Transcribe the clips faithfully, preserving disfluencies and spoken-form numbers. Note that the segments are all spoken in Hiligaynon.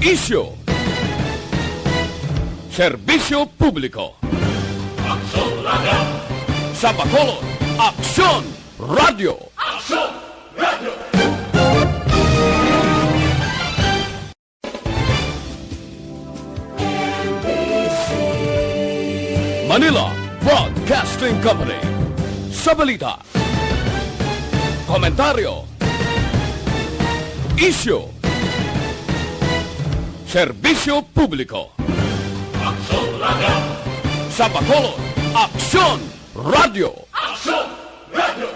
Isyu. Serbisyo publiko. Aksyon Radio. Sa Bacolod, Aksyon Radio. Aksyon Radio. Manila Broadcasting Company. Sa balita, komentaryo, isyu, serbisyo publiko. Aksyon Radio. Sa Bacolod, Aksyon Radio. Aksyon Radio.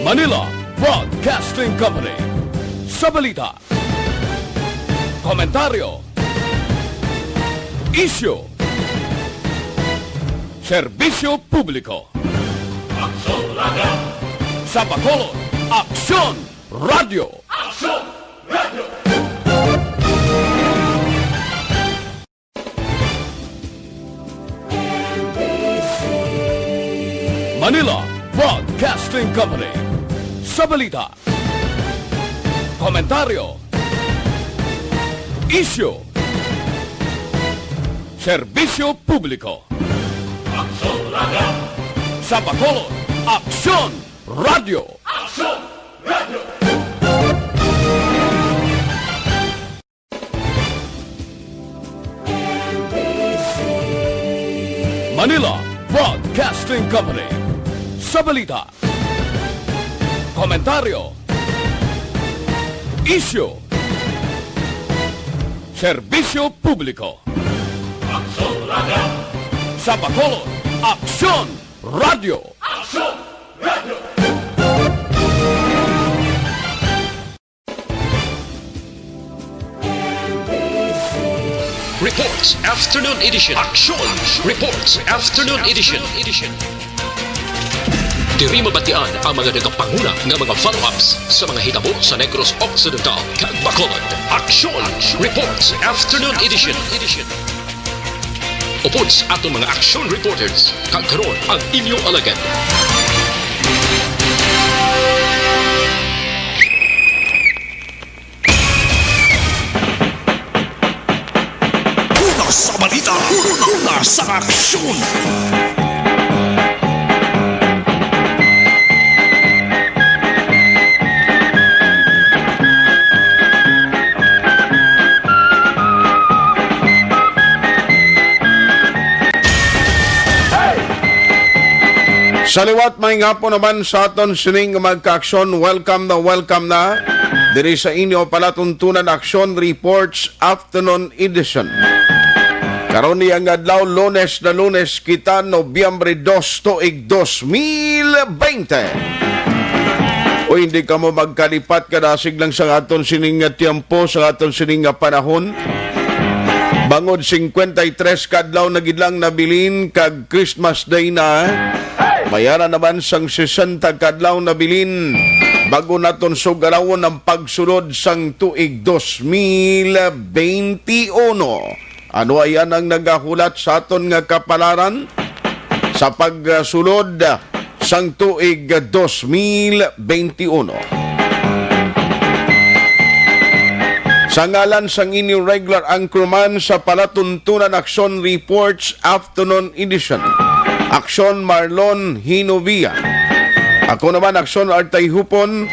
Manila Broadcasting Company. Sa balita, komentaryo, isyu, serbisyo publiko. Aksyon Radio. Sa Bacolod, Aksyon Radio. Aksyon Radio. Manila Broadcasting Company. Sa balita, komentaryo, isyu, serbisyo publiko. Aksyon Radio. Sa Bacolod, Aksyon Radio. Aksyon Radio. Manila Broadcasting Company. Sa balita, komentaryo, isyu, serbisyo publiko. Aksyon Radio. Sa Bacolod, Aksyon Radio. Aksyon Radio. Reports Afternoon Edition. Aksyon Reports Afternoon Edition. Diri mabatian ang mga nagapanguna nga mga follow-ups sa mga hitabo sa Negros Occidental kag Bacolod. Aksyon Reports Afternoon Edition. Upod sa aton mga action reporters, kag karon ang inyo alagad. Una sa balita, una sa aksyon. Sa liwat, may nga po naman sa aton sining magkaaksyon. Welcome na, welcome na diri sa inyo palatuntunan Aksyon Reports Afternoon Edition. Karon niya nga adlaw, Lunes na Lunes kita, Nobyembre dos, tuig dos mil bente. O hindi ka mo magkalipat, kadasig lang sa aton sining nga tiyempo, sa aton sining nga panahon. Bangod cincuenta y tres ka adlaw na gid lang nabilin kag Christmas Day na, mayara naman sang sesenta ka adlaw nabilin bago naton sugarawon ang pagsulod sang tuig dos mil bente uno. Ano ayan ang nagahulat sa aton nga kapalaran sa pagsulod sang tuig dos mil bente uno? Sa ngalan sang inyong regular anchorman sa Palatuntunan Aksyon Reports Afternoon Edition, Aksyon Marlon Hinovia. Ako naman, Aksyon Artay Hupon.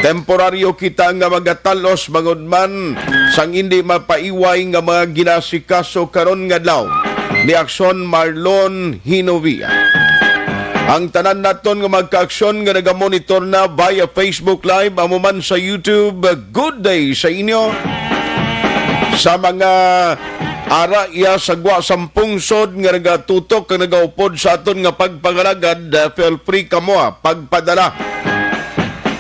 Temporaryo kita nga magatalos bangod man sang hindi mapaiway nga mga ginasikaso karon nga adlaw ni Aksyon Marlon Hinovia. Ang tanan naton nga magkaaksyon nga nagamonitor na via Facebook Live, amo man sa YouTube, good day sa inyo. Sa mga ara iya sa gwa sang pungsod nga nagatutok kag nagaupod sa aton nga pagpangalagad, ah, feel free kamo, ah, pagpadala.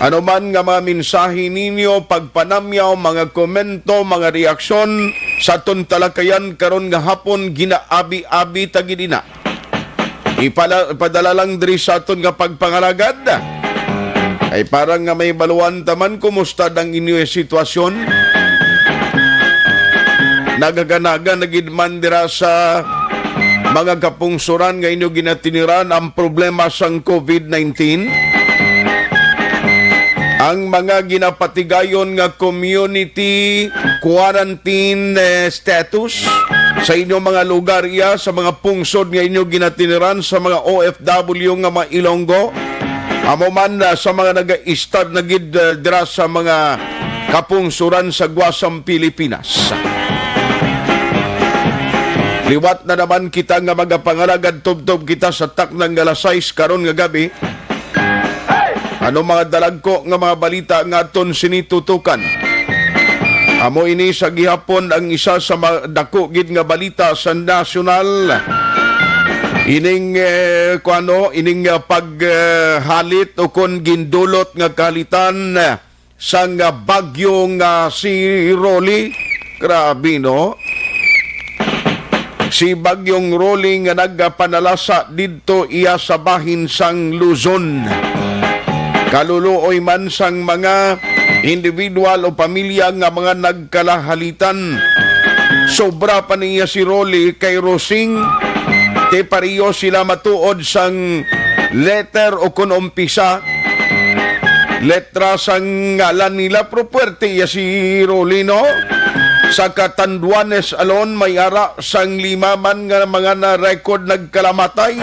Ano man nga mga mensahe ninyo, pagpanamyaw, mga komento, mga reaksyon sa aton talakayan karon nga hapon, ginaabi-abi ta gid ina. Ipala-, ipadala lang diri sa aton nga pagpangalagad. Ay parang nga may baluan taman, kumusta ang inyo sitwasyon? Nagaganaga na gid man dira sa mga kapungsuran nga inyo ginatiniran ang problema sang covid nineteen? Ang mga ginapatigayon nga community quarantine, eh, status sa inyo mga lugar iya sa mga pungsod nga inyo ginatiniran sa mga O F W nga mga Ilonggo, amo man, ah, sa mga naga-istar na gid, ah, dira sa mga kapungsuran sa Guasang Pilipinas. Liwat na naman kita nga magapangalagad, tubtob kita sa taknang nga alas sais karon nga gabi. Ano mga dalagko nga mga balita nga aton sini tutukan? Amo ini sa gihapon ang isa sa ma-, dako gid nga balita sa nasyonal. Ining, eh, kuano, ining, ah, paghalit o kon gindulot nga kahalitan, ah, sang, ah, bagyo nga si Rolly. Grabe, no? Si Bagyong Rolly nga nagpanalasa didto iya sa bahin sang Luzon. Kaluluoy man sang mga individual o pamilya nga mga nagkalahalitan. Sobra pa niya si Rolly kay Rosing. Ti pareho sila matuod sang letter o kon umpisa, letra sang ngalan nila, pero puwerte iya si Rolly, no? Sa Catanduanes alone, may ara sang lima man nga mga na-record nagkalamatay.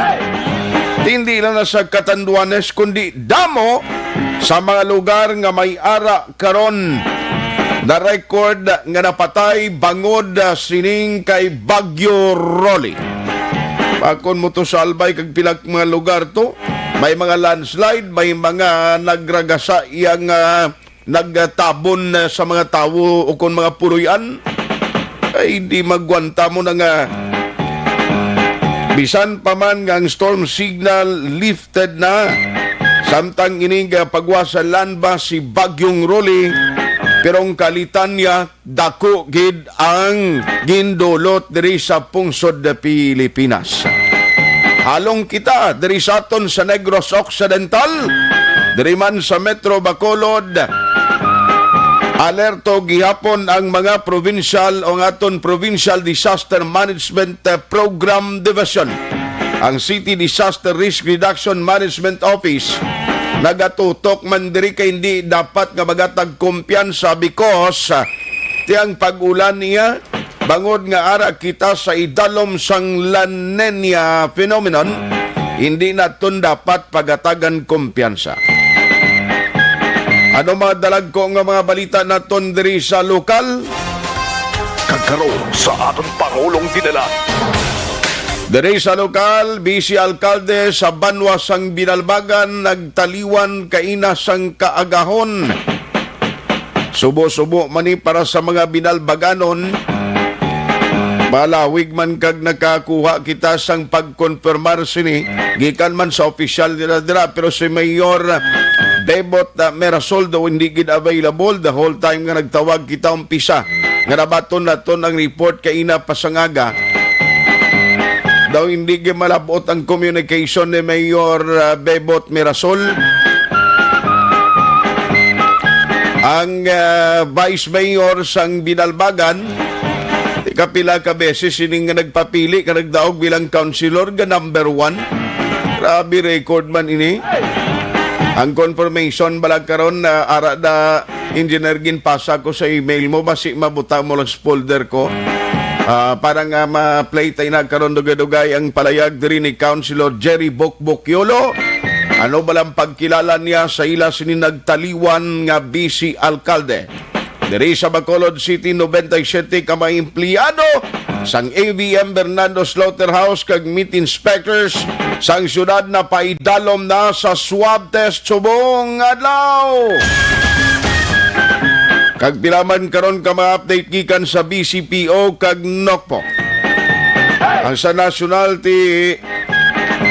Hindi lang na sa Catanduanes, kundi damo sa mga lugar nga may ara karon na-record nga napatay bangod, ah, sining kay Bagyo Rolly. Pakon mo to sa Albay kag pila ka mga lugar to, may mga landslide, may mga nagragasa iyang, ah, nagtabon, ah, sa mga tawo o kon mga puloy-an. Ay, di magwanta mo na nga. Bisan pa man nga ang storm signal lifted na, samtang ini nga pagwa sa landmass si Bagyong Rolly, pero ang kahalitan niya, dako gid ang gindulot diri sa pungsod Pilipinas. Halong kita diri sa aton sa Negros Occidental, diri man sa Metro Bacolod. Alerto gihapon ang mga provincial o ang aton Provincial Disaster Management, eh, Program Division, ang City Disaster Risk Reduction Management Office. Nagatutok man diri kay hindi dapat nga magatag kumpiyansa because, ah, ti ang pag-ulan niya, bangod nga ara kita sa idalom sang La Niña phenomenon, hindi naton dapat pagatagan kumpiyansa. Ano mga dalagko nga mga balita naton diri sa lokal? Kag karon sa aton pangulong dinala. Diri sa lokal, Vice Alkalde sa banwa sang Binalbagan nagtaliwan kaina sang kaagahon. Subo-subo man ni para sa mga Binalbaganon. Malawig man kag nakakuha kita sang pagkonfirmar sini gikan man sa opisyal dira dira, pero si Mayor Bebot, ah, Merasoldo hindi gid available the whole time nga nagtawag kita umpisa nga nabaton naton ang report kaina pa sang aga. Daw hindi gid malabot ang communication ni Mayor, ah, Bebot Mirasol. Ang, ah, Vice Mayor sang Binalbagan, kapila ka beses ini nga nagpapili ka nagdaog bilang councilor nga number one. Grabe record man ini. Ang confirmation bala karon na ara da Engineer, ginpasa ko sa email mo, basi mabutang mo lang sa folder ko. Ah, para nga ma-play tayo na karon dugay-dugay ang palayag diri ni Councilor Jerry Bokbok Yolo. Ano ba lang pagkilala niya sa ila sini nagtaliwan nga vice alkalde? Diri sa Bacolod City, noventa y siete ka mga empleyado sang A V M Bernardo Slaughterhouse kag meat inspectors sang syudad na paidalom na sa swab test subong adlaw. Kag pila man karon ka mga update gikan sa B C P O kag NOCPO. Ang sa nasyonal ti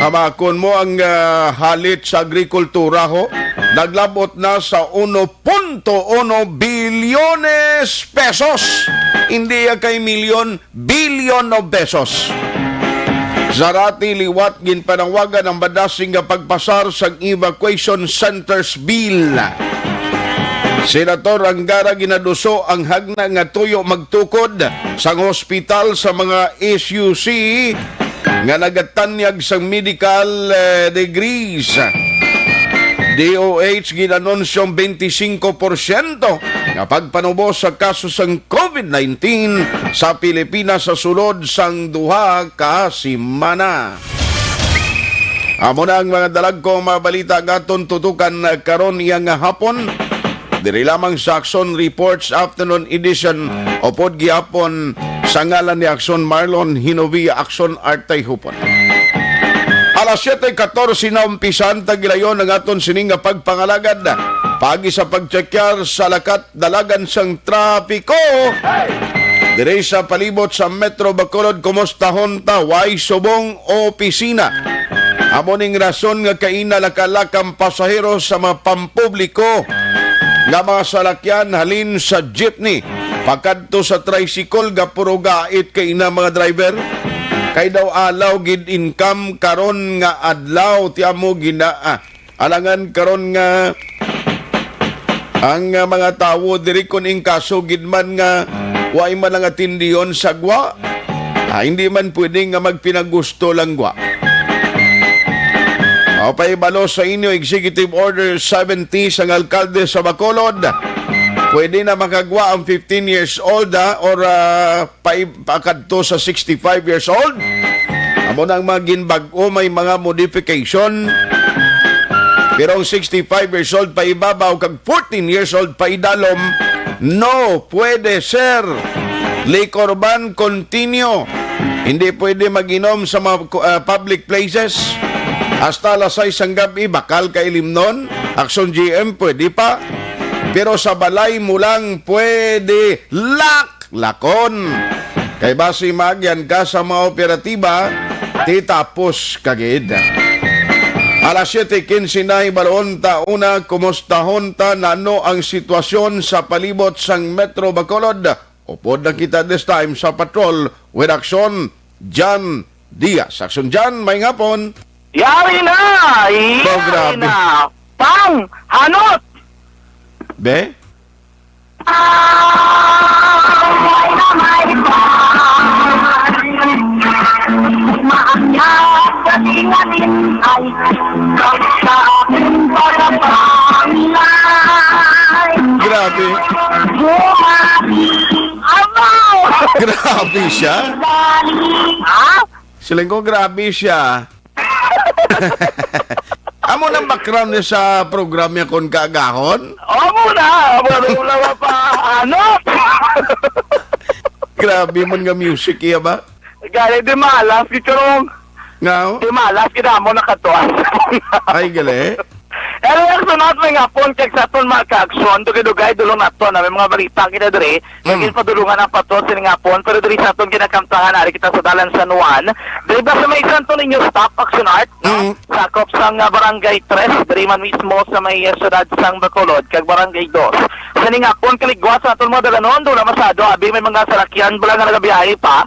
hamakon mo ang, ah, halit sa agrikultura ho, naglabot na sa uno punto uno bilyones pesos. Hindi ya kay milyon, billion of pesos. Zarate liwat ginpanawagan ang badasing nga pagpasar sang evacuation centers bill. Senator Angara ginaduso ang hagna nga tuyo magtukod sang hospital sa mga S U C nga nagatanyag sang medical, eh, degrees. D O H ginanunsyo ang twenty-five percent nga pagpanubos sa kaso sang COVID nineteen sa Pilipinas sa sulod sang duha ka semana. Amo na ang mga dalagko, mga balita nga aton tutukan karon iya nga hapon. Diri lamang sa Aksyon Reports Afternoon Edition, upod gihapon sa ngalan ni Aksyon Marlon Hinovia, Aksyon Artay Hupon. Alas siyete katorse na, umpisan ta gilayon ang aton sini nga pagpangalagad. Pagi sa pagtsekyar sa lakat dalagan sang trapiko diri sa palibot sa Metro Bacolod, kumustahon ta, way subong opisina. Amo ning rason nga kaina lakalak ang pasahero sa mga pampubliko nga mga salakyan, halin sa jeepney pakadto sa tricycle, nga puro gait kaina mga driver. Kay daw alaw gid income karon nga adlaw, ti amo gina-, ah, alangan karon nga ang, ah, mga tawo diri, kon in kaso gid man nga way man lang atindihon sa gwa, ah, hindi man pwede nga magpinagusto lang gwa. Mao pay balo sa inyo, Executive Order seventy sang alkalde sa Bacolod. Pwede na makagwa ang fifteen years old, ah, or, ah, pa, pakadto sa sixty-five years old. Amo nang mga ginbag-o, may mga modification. Pero ang sixty-five years old paibabaw kag fourteen years old paidalom, no, pwede, sir. Liquor ban continue. Hindi pwede mag-inom sa mga, ah, public places. Hasta alas sais sang gab-i, bakal ka ilimnon. Aksyon G M, pwede pa. Pero sa balay mo lang pwede. Lak! Lakon. Kay basi maagyan ka sa mga operatiba, ti tapos ka gid. Alas siyete quince na, hibaluon ta una, kumustahon ta nano ang sitwasyon sa palibot sang Metro Bacolod. Upod na kita this time sa Patrol with Aksyon Jan Diaz. Aksyon Jan, may ngapon. Yari na! Yari Oh, grabe. na! Pang! Hanot! Be? Grabe. Grabe siya. Ha? Siling ko, grabe siya. Amo nang background niya sa program niya kon kaagahon? Amo na, amo na, wala pa, ano? Grabe man nga music iya ba? Gani, di malas, Kichurong. Nga, oh. Di malas, kinamo nakatuan. Ay, gali. Anyway, sa sunod may ngapon, kag sa aton mga kaaksyon, dugay-dugay, dulong nato na may mga balita kita diri. Mm. Naging padulungan ang patrol sining hapon, pero diri sa aton ginakamtangan, ari kita sa Dalan San Juan. Diri ba sa may Santo Niño stop, Action Art, no? Mm. Sakop sang, ah, Barangay Tres, diri man mismo sa may, ah, siyudad sang Bacolod, kag Barangay Dos. Sining hapon, kaligwa sa aton mga dalanon, dula masado, abi may mga salakyan bala nga nagabiyahe pa.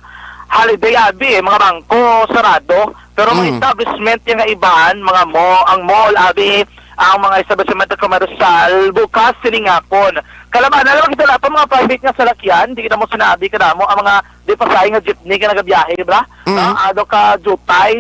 Holiday, abi, mga bangko, sarado. Pero mga Mm. establishment yang nga iban, mga mo, ang mall, abi, ang mga establishment komersyal, bukas sining hapon. Kalabanan lang kita na mga private nga salakyan, di kita mo sinabi ka mo, ang mga di pasahe nga jeepney nga nagabiyahe, di ba? Mm. Ah, ano ka, jutay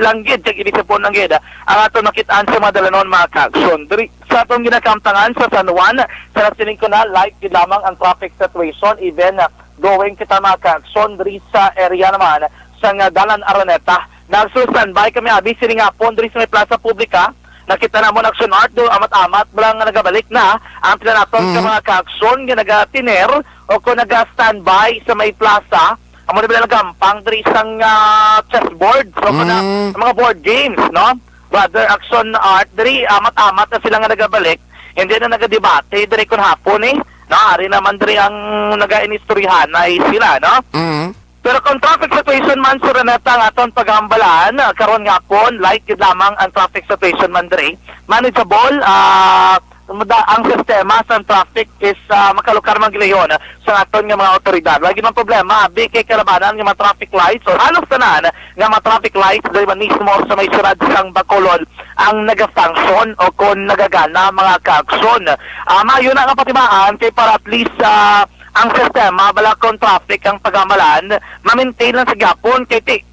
lang gid, kag inisipon lang gid. Ang ato nakitaan sa mga dalanon, mga kaaksyon. Diri sa atong ginakamtangan sa San Juan, sa sining ko na, light gid lamang ang traffic situation, even, ah, going kita, mga kaaksyon, diri sa area naman sa nga Dalan Araneta. Nagsul-standby kami, abi, sining hapon, diri sa may Plaza Publica. Nakita namon Action Art, do amat-amat lang nga nagabalik na ang pila naton ka Mm. mga kaaksyon nga nagatiner o kung naga-standby sa may plaza. Amo na bila nagampang diri sang, ah, chessboard. So, kana Mm. mga board games, no? Brother Action Art, diri amat-amat na sila nga nagabalik. Hindi na nagadebate diri kun hapon, eh. No, ari naman diri ang nagainistoryahanay sila, no? Mm. Pero kung traffic situation man sa Araneta ang aton paghambalan, ah, karon nga hapon, light gid lamang ang traffic situation man diri. Manageable, ah, mada-, ang sistema sa traffic is, ah, makalukar man gilayon sa aton nga mga awtoridad. Wala gid man problema, abi kay kalabanan nga mga traffic lights o halos tanan nga mga traffic lights diri man mismo sa may siyudad sang Bacolod ang nagafunction o kon nagagana, mga kaaksyon. Ah, maayo na nga patimaan kay para at least, ah, ang sistema, bala kon traffic ang pagamalan, ma-maintain lang sa gihapon kay ti-,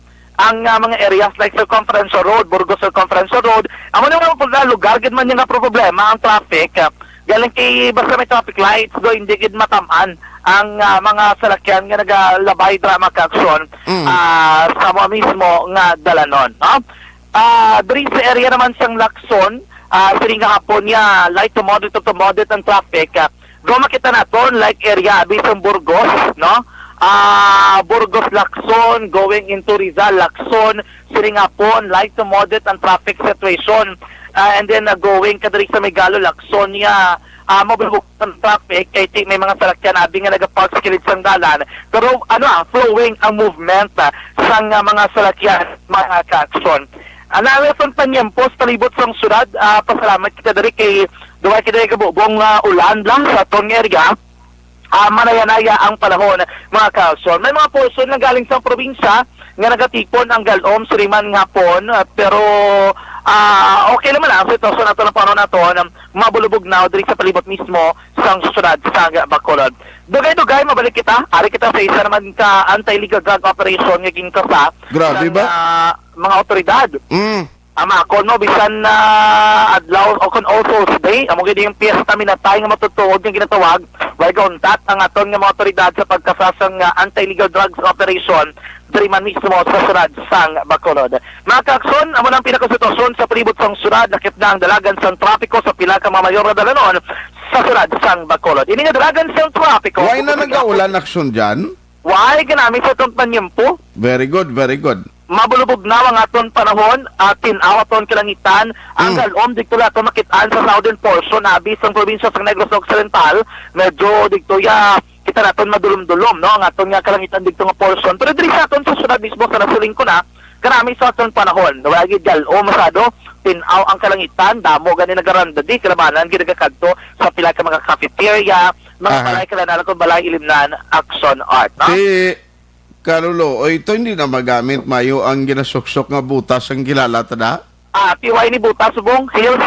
ang, ah, mga areas like Circumferential Road, Burgos Circumferential Road. Amo na mga pula, lugar gid man yung nga problema ang traffic. Ah, galing kay basta may traffic lights do, hindi gid matamaan ang, ah, mga salakyan nga nagalabay dra, mga kaaksyon, Mm. ah, sa mga mismo nga dalanon, no? Ah, diri sa area naman sang Lacson, ah, sining gahapon niya, light to moderate to moderate ang traffic. Ah, do makita naton, like, area abi sang Burgos, no? Ah, Burgos Lacson, going into Rizal Lacson, sining gahapon, light to moderate ang traffic situation. Ah, and then, ah, going ka diri sa Migalo Lacson niya, ah, mabulbog ang traffic kay ti-, may mga salakyan abi nga nagapark sa kilid sang dalan. Pero, ano, ah, flowing ang movement, ah, sang, ah, mga salakyan, mga kaaksyon. Ang nalason panyempo sa palibot sang syudad, ah, pasalamat kita diri kay duwa kita kabubong, ah, ulan lang sa aton nga area. Ah, manaya-naya ang panahon, mga kaaksyon. May mga portion nga galing sa probinsya nga nagatipon ang galom suriman nga hapon, ah, pero, ah, okay naman ang sitwasyon nato ng panahon nato, um, mabulubog na diri sa palibot mismo sang syudad sang Bacolod. Dugay-dugay, mabalik kita. Ari kita sa isa naman ka anti-illegal drug operation nga ginkasa Grabe sang, ba? ah, mga otoridad. Mm. Amakon mo, bisan na adlaw o kon all Souls Day, amo gid yung piyesta minatay nga matutuod nga ginatawag, way gauntat ang aton nga mga otoridad sa pagkasa sang, ah, anti-illegal drugs operation diri man mismo sa syudad sang Bacolod. Mga kaakson, amo na ang pinakasitwasyon sa palibot sang syudad. Lakip na ang dalagan sang trapiko sa pila ka mga mayor nga dalanon sa syudad sang Bacolod. Ini nga dalagan sang trapiko, Why na bukod nagaulan, Akson, dyan? Why? Ganami sa itong panyempo. Very good, very good. Mabulubog na ang aton panahon, at tin-aw aton kalangitan. Ang Mm. galom, dito lang aton makitaan sa southern portion, abi, sang probinsya sang Negros Occidental. Medyo dito ya, kita naton madulom-dulom, no? Ang aton nga kalangitan dito nga portion. Pero diri sa aton sa syudad mismo, sa nasiling ko na, karami sa aton panahon. Wala gid galom, masado, tin-aw ang kalangitan, damo gani nagaranda di, kalabanan gid nagakadto sa pila ka mga cafeteria, mga Aha. balay, kalabanan kung balay, ilimnan, action art, no? Ti, Kalulo, o ito hindi na magamit mayo ang ginasuksok nga butas ang kilala ta na? Ah, T Y ni butas, Bong, Hills.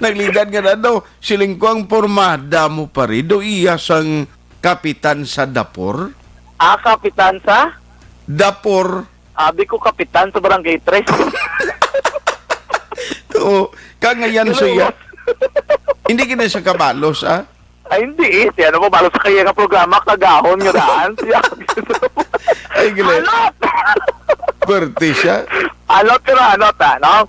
Nagligan nga na daw, siling ko ang pormada mo pa rin, do iya sang kapitan sa dapor? Ah, kapitan sa? Dapor. Abi ko kapitan sa Barangay Tres. Oo, kangayan Hello. siya. Hindi gina siya kabalos, ah? Ay, hindi eh. Si ano mo, balos sa kaya nga programa, kagahon nga daan. Siya. Ay, gila. Alot! Pwerte siya. Alot ka na, alot, ah, no?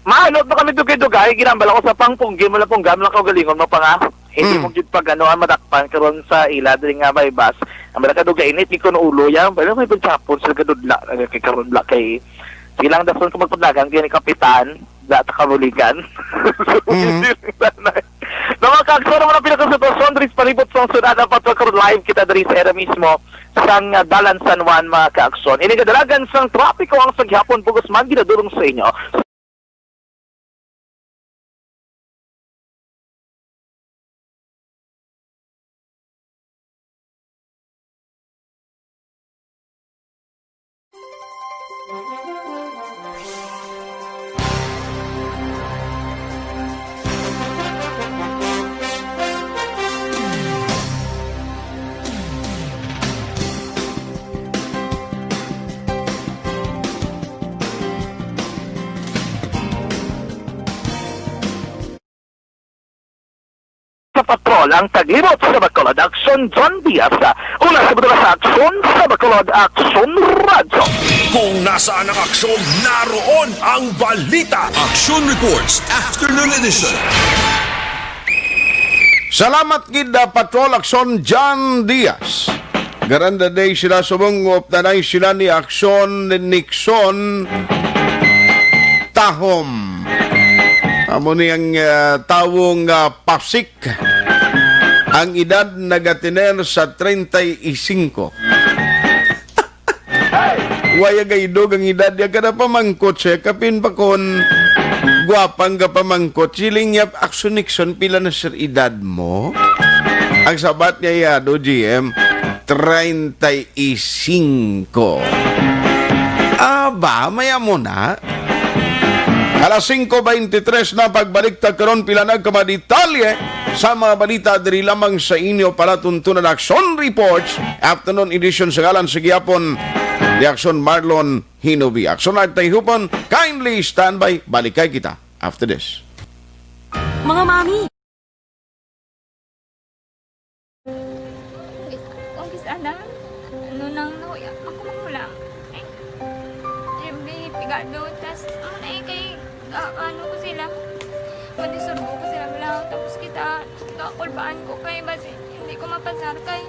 Maanot na kami dugay-dugay, ginambal ako sa pangpunggi mo lang, pungga mo lang kaugalingon mo pa nga. Hindi Mm. mo gid pag ano, ang madakpan karon sa ila, diri nga may bus. Ang mga kadugay init, di ko na ulo yan. Pero may pagsapon, sila kadudla, kay karon la, kay silang dason ko magpanagang, di ni kapitan, da ta kabuligan. Mm. Mga kaagso, naman ang pinakasitwasyon, diri sa palibot sa syudad, ang patwa karon live kita diri sa era mismo, sang, ah, Dalan San Juan, mga kaagso. Ini kadalagan sang trapiko ang sa gihapon, bugos man, ginadulong sa inyo. Sa patrol ang taglibot sa Bacolod, Aksyon John Diaz. Una sa Bacolod, sa Aksyon sa Bacolod, Aksyon Radyo. Kung nasaan ang aksyon, naroon ang balita. Action Reports, Afternoon Edition. Salamat gid, ah, Patrol Aksyon John Diaz. Garanda day sila subong, updanay sila ni Aksyon Nixon Tahom. Amo ni ang, ah, tawong, ah, Pasik. Ang edad nagatiner sa treinta y cinco. Waya gaidog ang edad niya, kada pamangkot siya, kapin pa kon gwapang ka pamangkot. Siling niya, "Aksyon Nixon, pila na, sir, edad mo?" Ang sabat niya, yado, G M, treinta y cinco. Aba, maya mo na. Alas singko beintitres na, pagbalik ta karon pila na ka mga detalye sa mga balita diri lamang sa inyo palatuntunan, Action Reports, afternoon edition sa ngalan sa gihapon. Reaksyon Marlon Hinubi. Aksyon na tayo hupon. Kindly standby. Balik kay kita after this. Mga mami! Kung kis-, ana, ano nang nahuya, ako man lang. Ay, every pigado, tas, ano na eh, kay, ah, ano ko sila, madisturbo ko sila lang. Tapos kita, kakulbaan ko kay, basi, hindi ko mapasar kay.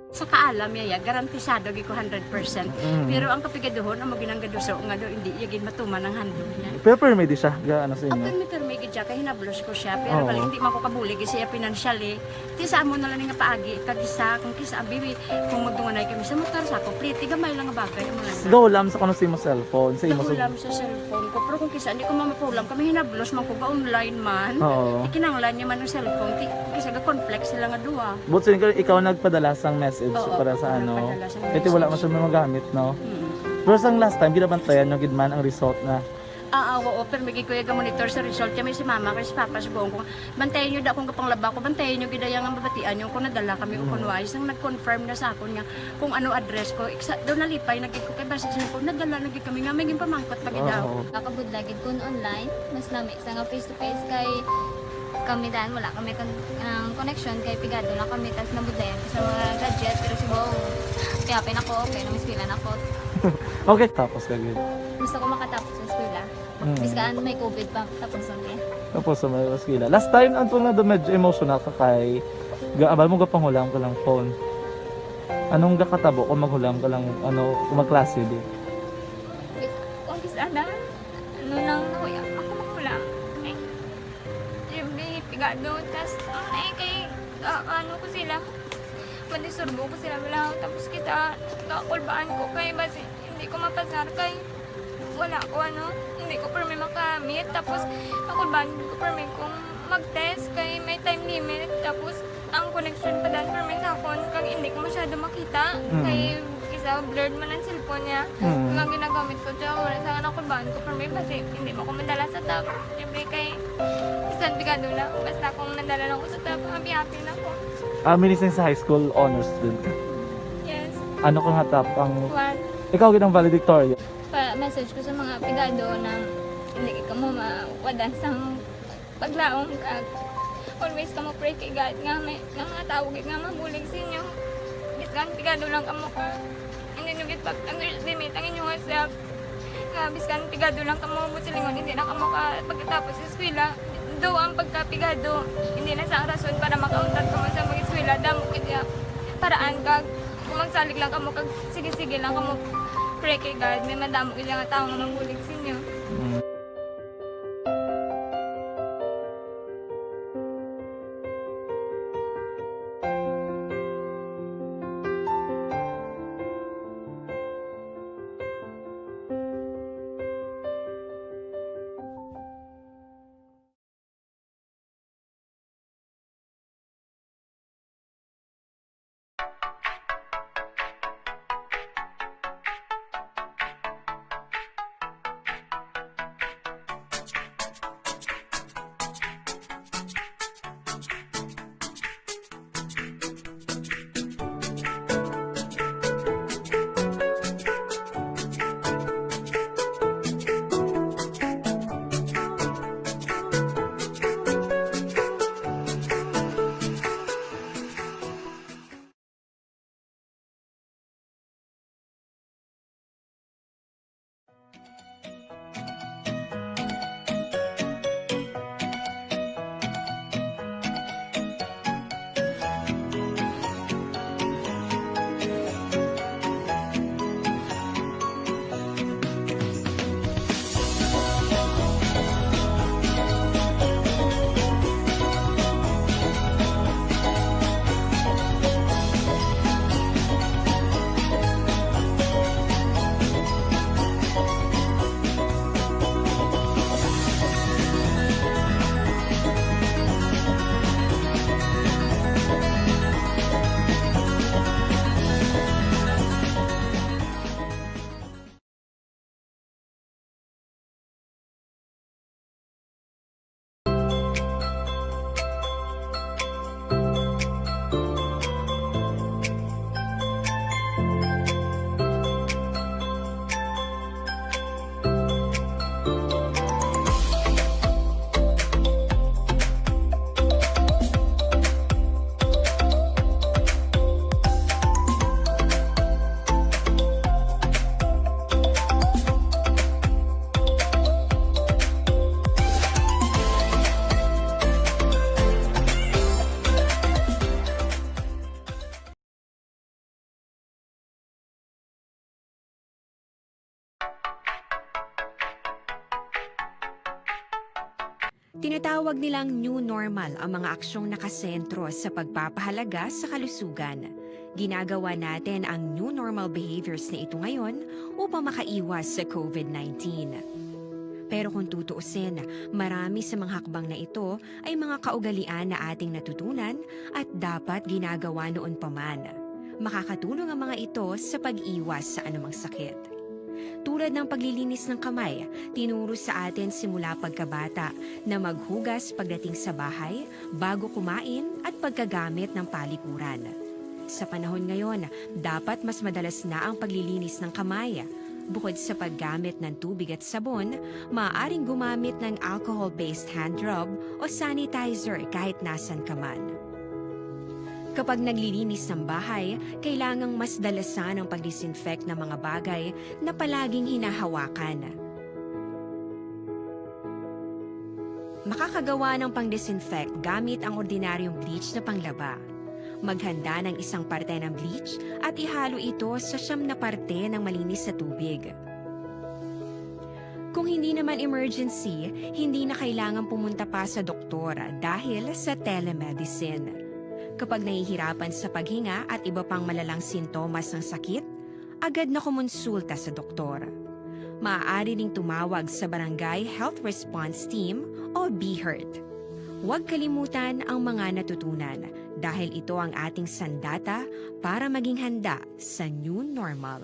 Sa kaalam niya, ya, garantisado gid ko hundred percent. Mm. Pero ang kapigaduhon, amo ginang gaduso nga do, hindi iya gid matuman ang handog niya. Pero permi di siya, ga-, ano sa inyo? Permi, permi gid siya, kay hinablos ko siya. Pero Oo. bali, hindi man ko kabulig siya financially. Ti sa amo na lang nga paagi, kag isa, kung kisa, abi, kung magdunganay kami sa motor, sa ako, pliti, gamay lang nga bagay, amo lang. Gahulam sa kuno sa imo cellphone, sa imo sa Gahulam sa cellphone ko. Pero kung kisa, hindi ko mamapulam, kami hinablos man ko, ga-online man. Oo. Ikinanglan niya man ang cellphone, ti, kisa ga-conflict sila nga duha. But so, ikaw, ikaw nagpadala sang message Oo, para sa ako ano? nagpadala sang Kasi wala message. man siya magamit, no? Mm. Pero sang last time, ginabantayan nyo gid man ang result na Ah, ah, oo, pero may gid ko iya ga-monitor sa result. Kami si mama, kay si papa, sugoon ko, bantayan nyo da kung kapanglaba ko, bantayan nyo gid iya nga mabatian nyo kung nadala kami o Mm. kung wala. Isang nag-confirm na sa akon nga kung ano address ko. Iksa, daw nalipay na gid ko kay basi sa ko, nadala na gid kami nga may ginpamangkot pa gid daw. Oo. Nakabudlay gid kun online, mas lami sa nga face to face kay kami dan, wala kami kon-, ang connection kay pigado lang kami, tas nabudlayan ko sa mga gadget, pero si Bong, kaya pinako, okay, nang eskwela na ko. Okay, tapos ka gid. Gusto ko makatapos sa eskwela. Mm. Biskan may covid pa, tapos, okay. Tapos sa may eskwela. Last time, ang tunga do medyo emotional ka kay ga-, abal mo gapanghulam ka lang phone. Anong gakatabo kung maghulam ka lang, ano, kung magklase di? Wait, kung kis-, ana? Ano nang nahuya? Ako maghulam. Ay, every pigado, tas, ano na eh, kay, ah, ano ko sila, madisturbo ko sila, wala. Tapos kita, kakulbaan ko kay, basi, hindi ko mapasar kay, wala ko, ano, hindi ko permi makamit. Tapos, kakulbaan ko permi kung mag-test kay may time limit. Tapos, ang connection pa dan permi sa akon, kag hindi ko masyado makita. Mm. Kay, isa, blurred man ang cellphone niya. Mm. Kag ang ginagamit ko, tsaka wala sa akin, nakulbaan ko permi, basi, hindi mo ko madala sa top. Siyempre, kay, bisan pigado lang, basta kung nadala lang ko sa top, happy-happy na ko. Ah, minising sa high school, honor student ka? Yes. Ano ka nga top ang One. Ikaw gid ang valedictorian? Pa-message ko sa mga pigado na hindi kamo mawadan sang paglaom, kag always kamo pray kay God nga may, nga mga tawo gid nga mabulig sa inyo. Biskan pigado lang kamo ka, hindi nyo gid pag-underestimate ang inyong self. Nga biskan pigado lang kamo, buot silingon, hindi na kamo ka pagkatapos sa eskwela. Though ang pagkapigado, hindi na sa rason para makauntat kamo sa mag-eskwela. Damo gid nga paraan, kag kung magsalig lang kamo, kag sige-sige lang kamo, pray kay God, may madamo gid nga tawo nga mabulig sa inyo. Mm. Tinatawag nilang new normal ang mga aksyong nakasentro sa pagpapahalaga sa kalusugan. Ginagawa natin ang new normal behaviors na ito ngayon upang makaiwas sa covid nineteen. Pero kung tutuusin, marami sa mga hakbang na ito ay mga kaugalian na ating natutunan at dapat ginagawa noon pa man. Makakatulong ang mga ito sa pag-iwas sa anumang sakit. Tulad ng paglilinis ng kamay, tinuro sa atin simula pagkabata na maghugas pagdating sa bahay, bago kumain at pagkagamit ng palikuran. Sa panahon ngayon, dapat mas madalas na ang paglilinis ng kamay. Bukod sa paggamit ng tubig at sabon, maaaring gumamit ng alcohol-based hand rub o sanitizer kahit nasan ka man. Kapag naglilinis ng bahay, kailangang mas dalasan ang pag-disinfect ng mga bagay na palaging hinahawakan. Makakagawa ng pang-disinfect gamit ang ordinaryong bleach na panglaba. Maghanda ng isang parte ng bleach at ihalo ito sa siyam na parte ng malinis na tubig. Kung hindi naman emergency, hindi na kailangan pumunta pa sa doktor dahil sa telemedicine. Kapag nahihirapan sa paghinga at iba pang malalang sintomas ng sakit, agad na kumonsulta sa doktor. Maaari ring tumawag sa Barangay Health Response Team o BHERT. Huwag kalimutan ang mga natutunan dahil ito ang ating sandata para maging handa sa new normal.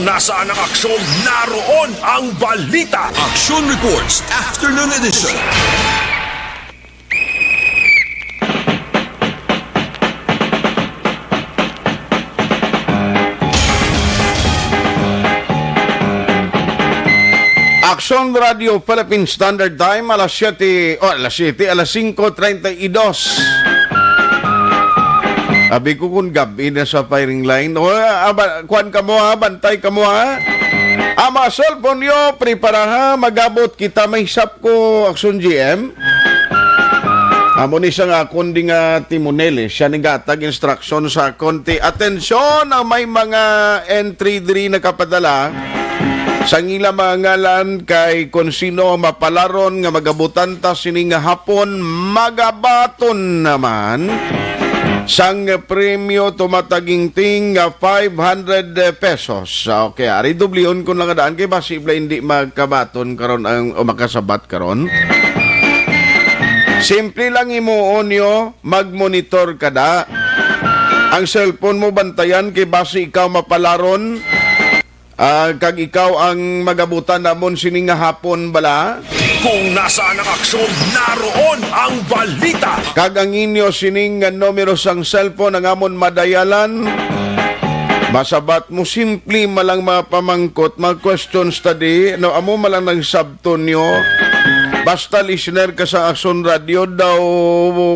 Nasaan ang aksyon? Naroon ang balita. Action Reports Afternoon Edition. Aksyon Radio Philippine Standard Time, alas siyete, o alas siyete, alas singko treinta y dos. Abi ko kung gabi na sa firing line. O, aba, kuwan ka mo ha, bantay ka mo ha. Ang mga cellphone nyo, prepara ha, magabot kita, may sap ko, Aksyon G M. Amo ni sa nga akon di nga timonel eh. Siya ni gatag instruction sa akon ti, atensyon ang may mga entry diri nakapadala sang ila mga ngalan kay kon sino mapalaron nga magabutan ta sini nga hapon, magabaton naman sang premyo tumatagingting nga five hundred pesos. Okay, ari dublihon ko lang nga daan kay basi bala hindi magkabaton karon ang o makasabat karon. Simple lang himuon nyo, mag-monitor kada. Ang cellphone mo bantayan kay basi ikaw mapalaron. Ah, kag ikaw ang magabutan namon sini nga hapon bala? Kung nasaan ang aksyon, naroon ang balita. Kag ang inyo sining nga numero sang cellphone ang amon madayalan. Masabat mo simple man lang mga pamangkot, mga questions study, no, amo man lang nang sabton nyo. Basta listener ka sa Aksyon Radio, daw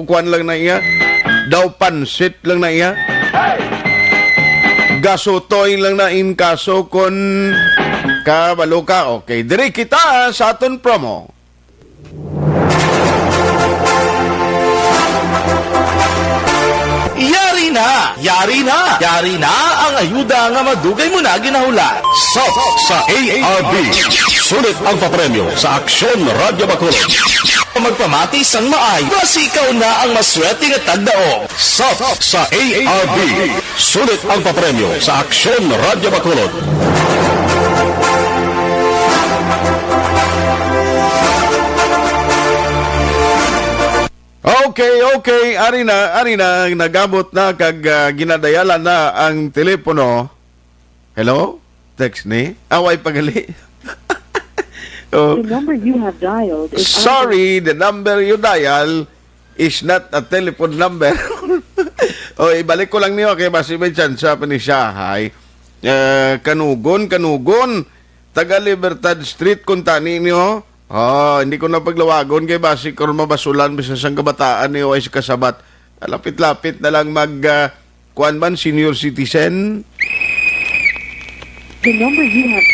kuan lang na iya. Daw pansit lang na iya. Gasutoy lang na in kaso kon kabalo ka. Okay, diri kita sa aton promo. Yari na! Yari na! Yari na ang ayuda nga madugay mo na ginahulat. Sap sa A R B. Sulit ang papremyo sa Aksyon Radyo Bacolod. Magpamati sang maay, basi ikaw na ang maswerte nga tagdaog. Sap sa A R B. Sulit ang papremyo sa Aksyon Radyo Bacolod. Okay, okay. Ari na, ari na. Nagabot na kag ah, ginadayalan na ang telepono. Hello? Text ni? Away pagali. Oh. The number you have dialed is Sorry, the number you dial is not a telephone number. O, ibalik ko lang niyo kay basi may tsansa pa ni siya. Hay, eh, kanugon, kanugon. Taga Libertad Street, kung tani niyo. Oh, hindi ko na paglawagon kay basi karon mabasulan bisan sang kabataan niyo ay sa kasabat. Lapit-lapit na lang mag, ah, kuan man, senior citizen. The number you have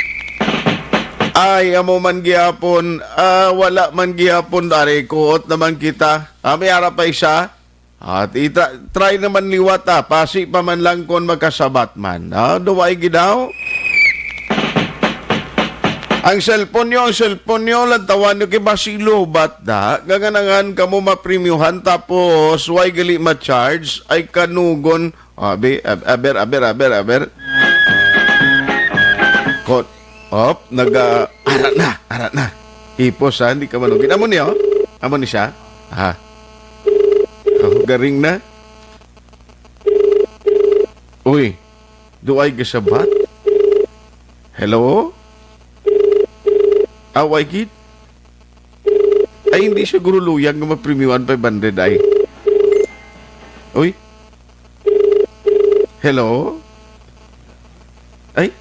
Ay, amo man gihapon. Ah, wala man gihapon. Dari, kuot naman kita. Ah, may ara pa isa. At ita-, try naman liwat, ah, pasi pa man lang kon makasabat man. Ah, duway gid daw. Ang cellphone nyo, ang cellphone nyo, lantawan nyo kay basi lobat da. Ganganangan kamo mapremyuhan tapos way gali ma-charge ay kanugon. Ah, abi, ab-, aber, aber, aber, aber. Kot, op, naga, ara na, ara na. Ipos, ha, hindi ka manugid. Amo niya, oh. Amo ni siya. Aha. Oh, garing na. Uy, do I gasabat? Hello? Away gid? Ay, hindi siguro luyag nga mapremyuhan five hundred ay. Uy? Hello? Ay?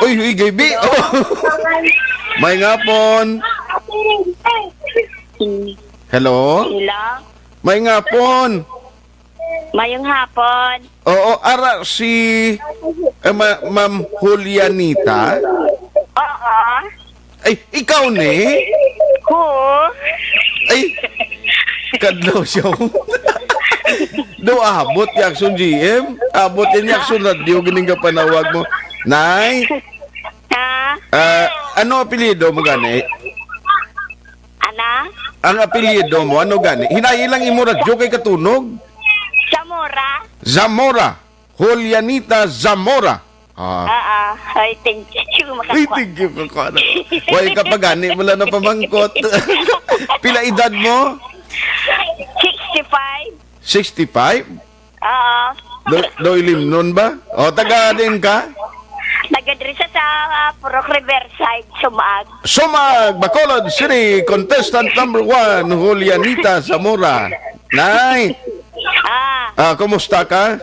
Uy, uy, gabi. Oh. May ngapon. Hello? Hello? May ngapon. Mayong hapon. Oo, ara si, eh, ma-, Ma'am Julianita. Oo. Ay, ikaw ni? Ko? Ay, kadlaw siya. Do abot ni Action G M? Abot ni Action Radio, gining kapanawag mo. Nay? Ha? Ah, ano apelyido mo gani? Ana? Ang apelyido mo, ano gani? Hinay lang imo radyo kay katunog. Zamora. Zamora. Julianita Zamora. Ah. Ah, ah. Ay, thank you. Ay, makakuha. Thank you, kakuha na. Way ka pa gani, wala na pamangkot. Pila edad mo? Sixty-five. Sixty-five? Oo. Do, do ilimnon ba? O, taga din ka? Taga diri sa, sa, ah, Purok Riverside, Sumaag. Sumaag, Bacolod City, contestant number one, Julianita Zamora. Nay, Ah, ah, kumusta ka?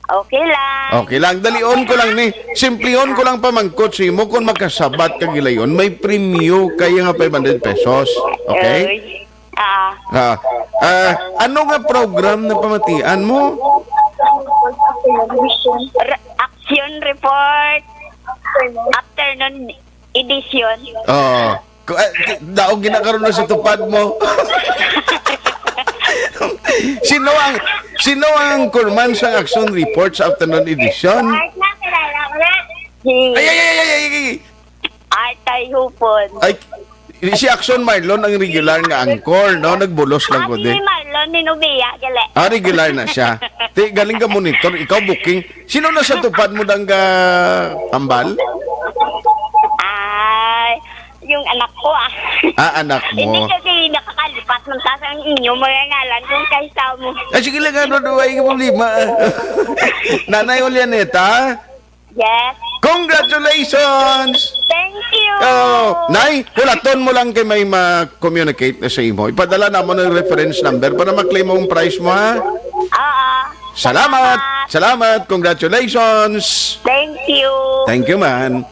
Okay lang. Okay lang. Dalion ko lang ni. Simplihon ko lang pamangkot sa imo kung makasabat ka gilayon. May premyo kaya nga five hundred pesos. Okay? Oy. Ah. Ah, ah, ano nga program na pamatian mo? Re-, action report. Afternoon edition. Oo. Ku-, eh, ki-, daog ginakaroon na sa tupad mo. Sino ang, sino ang anchorman sa Action Report sa afternoon edition? Si Ay, ay, ay, ay, ay, ay. Artay Hupon. Ay, si Action Marlon ang regular nga anchor, no? Nagbulos lang ko, di. Si Marlon Minubia, gali. Ah, regular na siya. Ti, galing ka monitor, ikaw booking. Sino na sa tupad mo dang, ah, ambal? Ay, yung anak ko, ah. Ah, anak mo. Hindi kasi nakakalipat ng taas ang inyo, mga ngalan kung kay sa mo. Ah, sige lang, ano, ano, ay problema. Nanay Julianeta? Yes. Congratulations! Thank you! Oh, Nay, hulaton mo lang kay may ma-communicate na sa imo. Ipadala na mo ng reference number para ma-claim mo ang prize mo, ha? Oo. Salamat! Salamat! Salamat! Congratulations! Thank you! Thank you, man.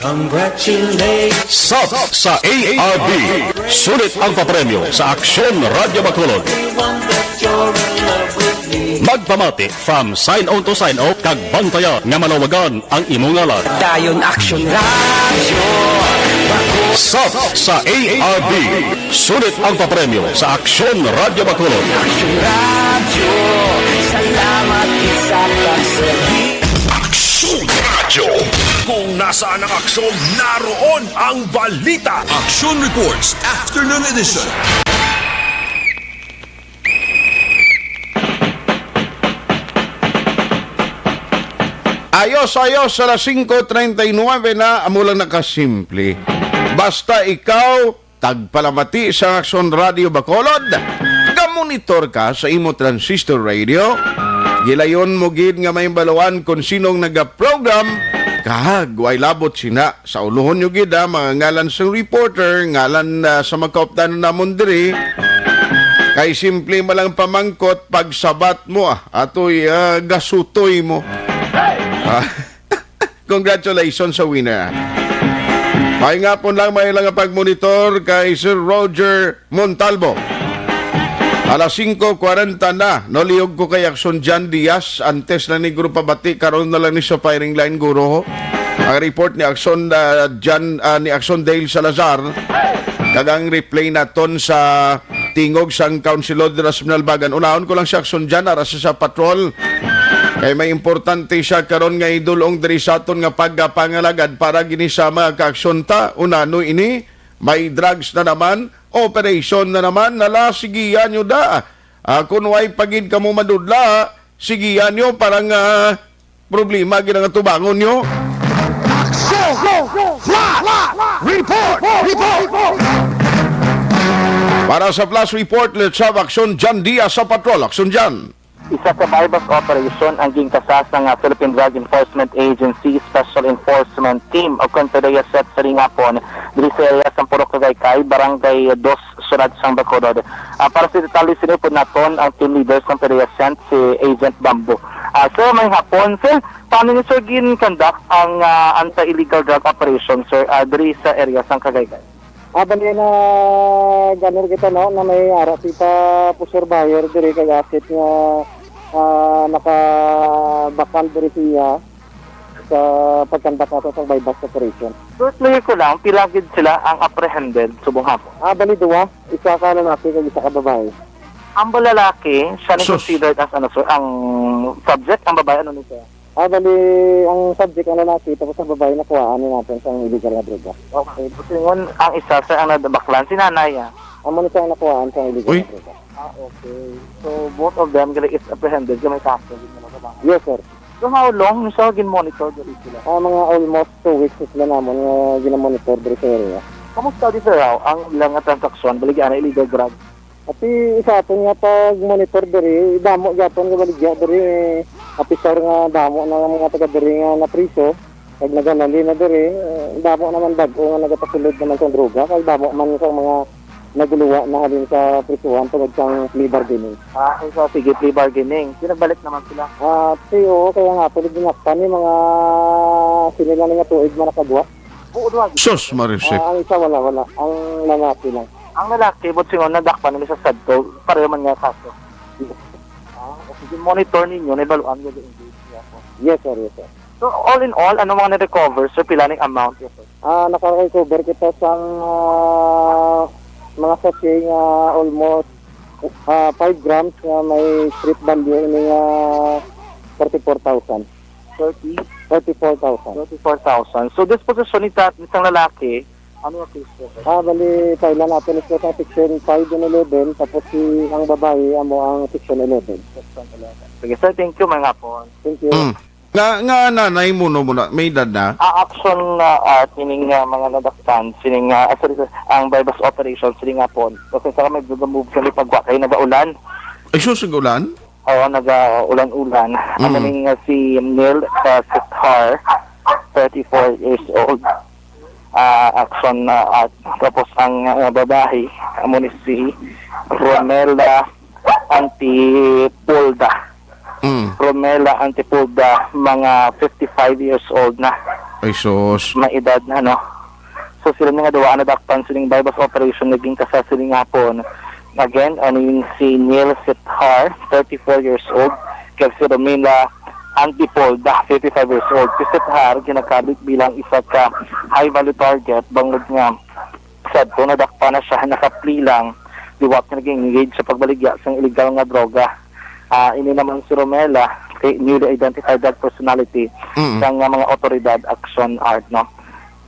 Congratulations. Sap sa A R B. Sulit ang papremyo sa Aksyon Radyo Bacolod. Magpamati from sign on to sign off kag bantaya nga malawagan ang imo ngalan. Dayon Aksyon Radyo Bacolod. Sap sa A R B. Sulit ang papremyo sa Aksyon Radyo Bacolod. Aksyon Radyo, salamat sa pagserbi. Aksyon Radyo. Kung nasaan ang aksyon, naroon ang balita. Aksyon Reports, Afternoon Edition. Ayos, ayos, alas singko treinta y nueve na, amo lang nakasimple. Basta ikaw, tagpalamati sa Aksyon Radio Bacolod. Gamonitor ka sa imo transistor radio. Gilayon mo gid nga may baluan kung sinong nagaprogram. Kag, way labot sina. Sa uluhon nyo gid, ha, mga ngalan sa reporter, ngalan, ah, sa mga kaupdanan namon diri. Kay simple man lang pamangkot, pagsabat mo, ah, atoy, ah, gasutoy mo. Ah, congratulations sa winner, ah. May nga po lang, may lang pagmonitor kay Sir Roger Montalvo. Alas singko kwarenta na, nolihog ko kay Aksyon John Diaz. Antes na ni Guro pabati, karon na lang ni sa firing line, Guro. Ang report ni Aksyon, ah, John, ah, ni Aksyon Dale Salazar. Kag ang replay naton sa tingog sang Councilor dira sa Manalbagan. Unahon ko lang si Action Jan ara sa, sa patrol. Kay may importante siya karon nga idulong diri sa aton nga pagpangalagad para gini sa mga kaaksyon ta. Unano ini? May drugs na naman, operation na naman, nala, sigihan nyo da. Ah, kung way pagid kamo madudla, sigihan nyo para nga problema gid ang atubangon nyo. Action! Flash! Report! Report! Para sa Flash Report, let's have Action Jan Diaz sa patrol. Action Jan! Isa ka buy-bust operation ang ginkasas nga Philippine Drug Enforcement Agency Special Enforcement Team o kon PDEA SET sa ringapon diri sa area sa Purok Tagaytay, Barangay Dos, Syudad sang Bacolod. Ah, para sa detalye sini, pod naton ang team leader sang PDEA SET, si Agent Bambo. Ah, sir, may hapon, sir. Paano ni sir gin-conduct ang ah, anti-illegal drug operation, sir, ah, diri sa area sang Tagaytay? Ah, bali na gani kita, no, na may ara kita pusher buyer diri kay asset nga ah, naka-backhand diri siya sa pagkandak nato sa buy-bust operation. Short clear ko lang, pila gid sila ang apprehended subong hapon? Ah, bali duwa, isa ka lalaki kag isa ka babae. Ang lalaki, siya ni Sus. Considered as ano, sir, ang subject, ang babae, ano ni siya? Ah, bali, ang subject ang lalaki, tapos ang babae nakuhaan ni natin sa illegal nga droga. Okay. Busingon ang isa, sir, ang nabaklan, si nanay, ah. Amo ni siya ang nakuhaan sa illegal Uy. Nga droga. Ah, okay. So, both of them gali is apprehended kay may kaso gid nila sa bangod. Yes, sir. So, how long ni siya gin-monitor diri sila? Ah, mga almost two weeks na sila namon nga ginamonitor diri sa area. Kamusta di, sir, how ang ilang nga transaksyon, baligya na illegal drugs? Ati sa aton nga pag-monitor diri, damo gyapon nga baligya diri, eh, apisar nga damo na nga mga taga diri nga napriso, kag nagalali na diri, eh, damo naman bag-o nga nagapasulod naman sa droga, kag damo man sa mga naguluwa na halin sa prisuhan tungod sang plea bargaining. Ah, so, sige, plea bargaining. Pinagbalik naman sila. Ah, si, oo, kaya nga, pwede dinakpan ni mga sila na nga tuig man nakagwa. Buo duha gid. Sus, Marisip. Ah, ang isa wala, wala. Ang lalaki lang. Ang lalaki, but singon, nadakpan nila sa sadto, pareho man nga kaso. Ah, okay. Monitor ninyo, nabaluan nyo yung engage niya po. Yes, sir, yes, sir. So, all in all, ano mga na-recover, sir? Pila ning amount, yes, sir? Ah, naka-recover kita sang ah, mga sachet nga almost ah, five grams nga may street value ini nga forty-four thousand. Thirty? Forty-four thousand. Forty-four thousand. So, disposition ni tat-, isang lalaki, ano yung case po, sir? Ah, bali, file natin ito sa section five and eleven, tapos si, ang babae, amo ang section eleven. Section eleven. Sige, sir, thank you, mga hapon. Thank you. Mm. Nga, nga nanay mo, no, mo na, may edad na? Ah, action na art, meaning nga mga nadakpan, sining nga, ah, sorry, sir, ang buy-bust operation, sining nga po. Kasi sa kami, move kami pagwa kayo, nagaulan. Ay, sus, ang ulan? Oo, nag-ulan-ulan. Mm. Amo ning, ah, si Neil, ah, Sithar, thirty-four years old. Ah, action, ah, at tapos ang, ah, babae, amo ni si Romela Antipolda. Mm. Romela Antipolda, mga fifty-five years old na. Ay, sus. May edad na, no? So, sila nga duwa nadakpan sining buy-bust operation nga ginkasas sining hapon. Again, aning si Neil Sithar, thirty-four years old, kag si Romela Antipolda, fifty-five years old. Si Sithar ginakabit bilang isa ka high-value target bangod nga sadto nadakpan na siya, naka-plea lang, liwat nga nag-engage sa pagbaligya sang illegal nga droga. Ah, ini naman si Romela, kay newly identified drug personality Mm. sang, ah, mga otoridad, action art, no?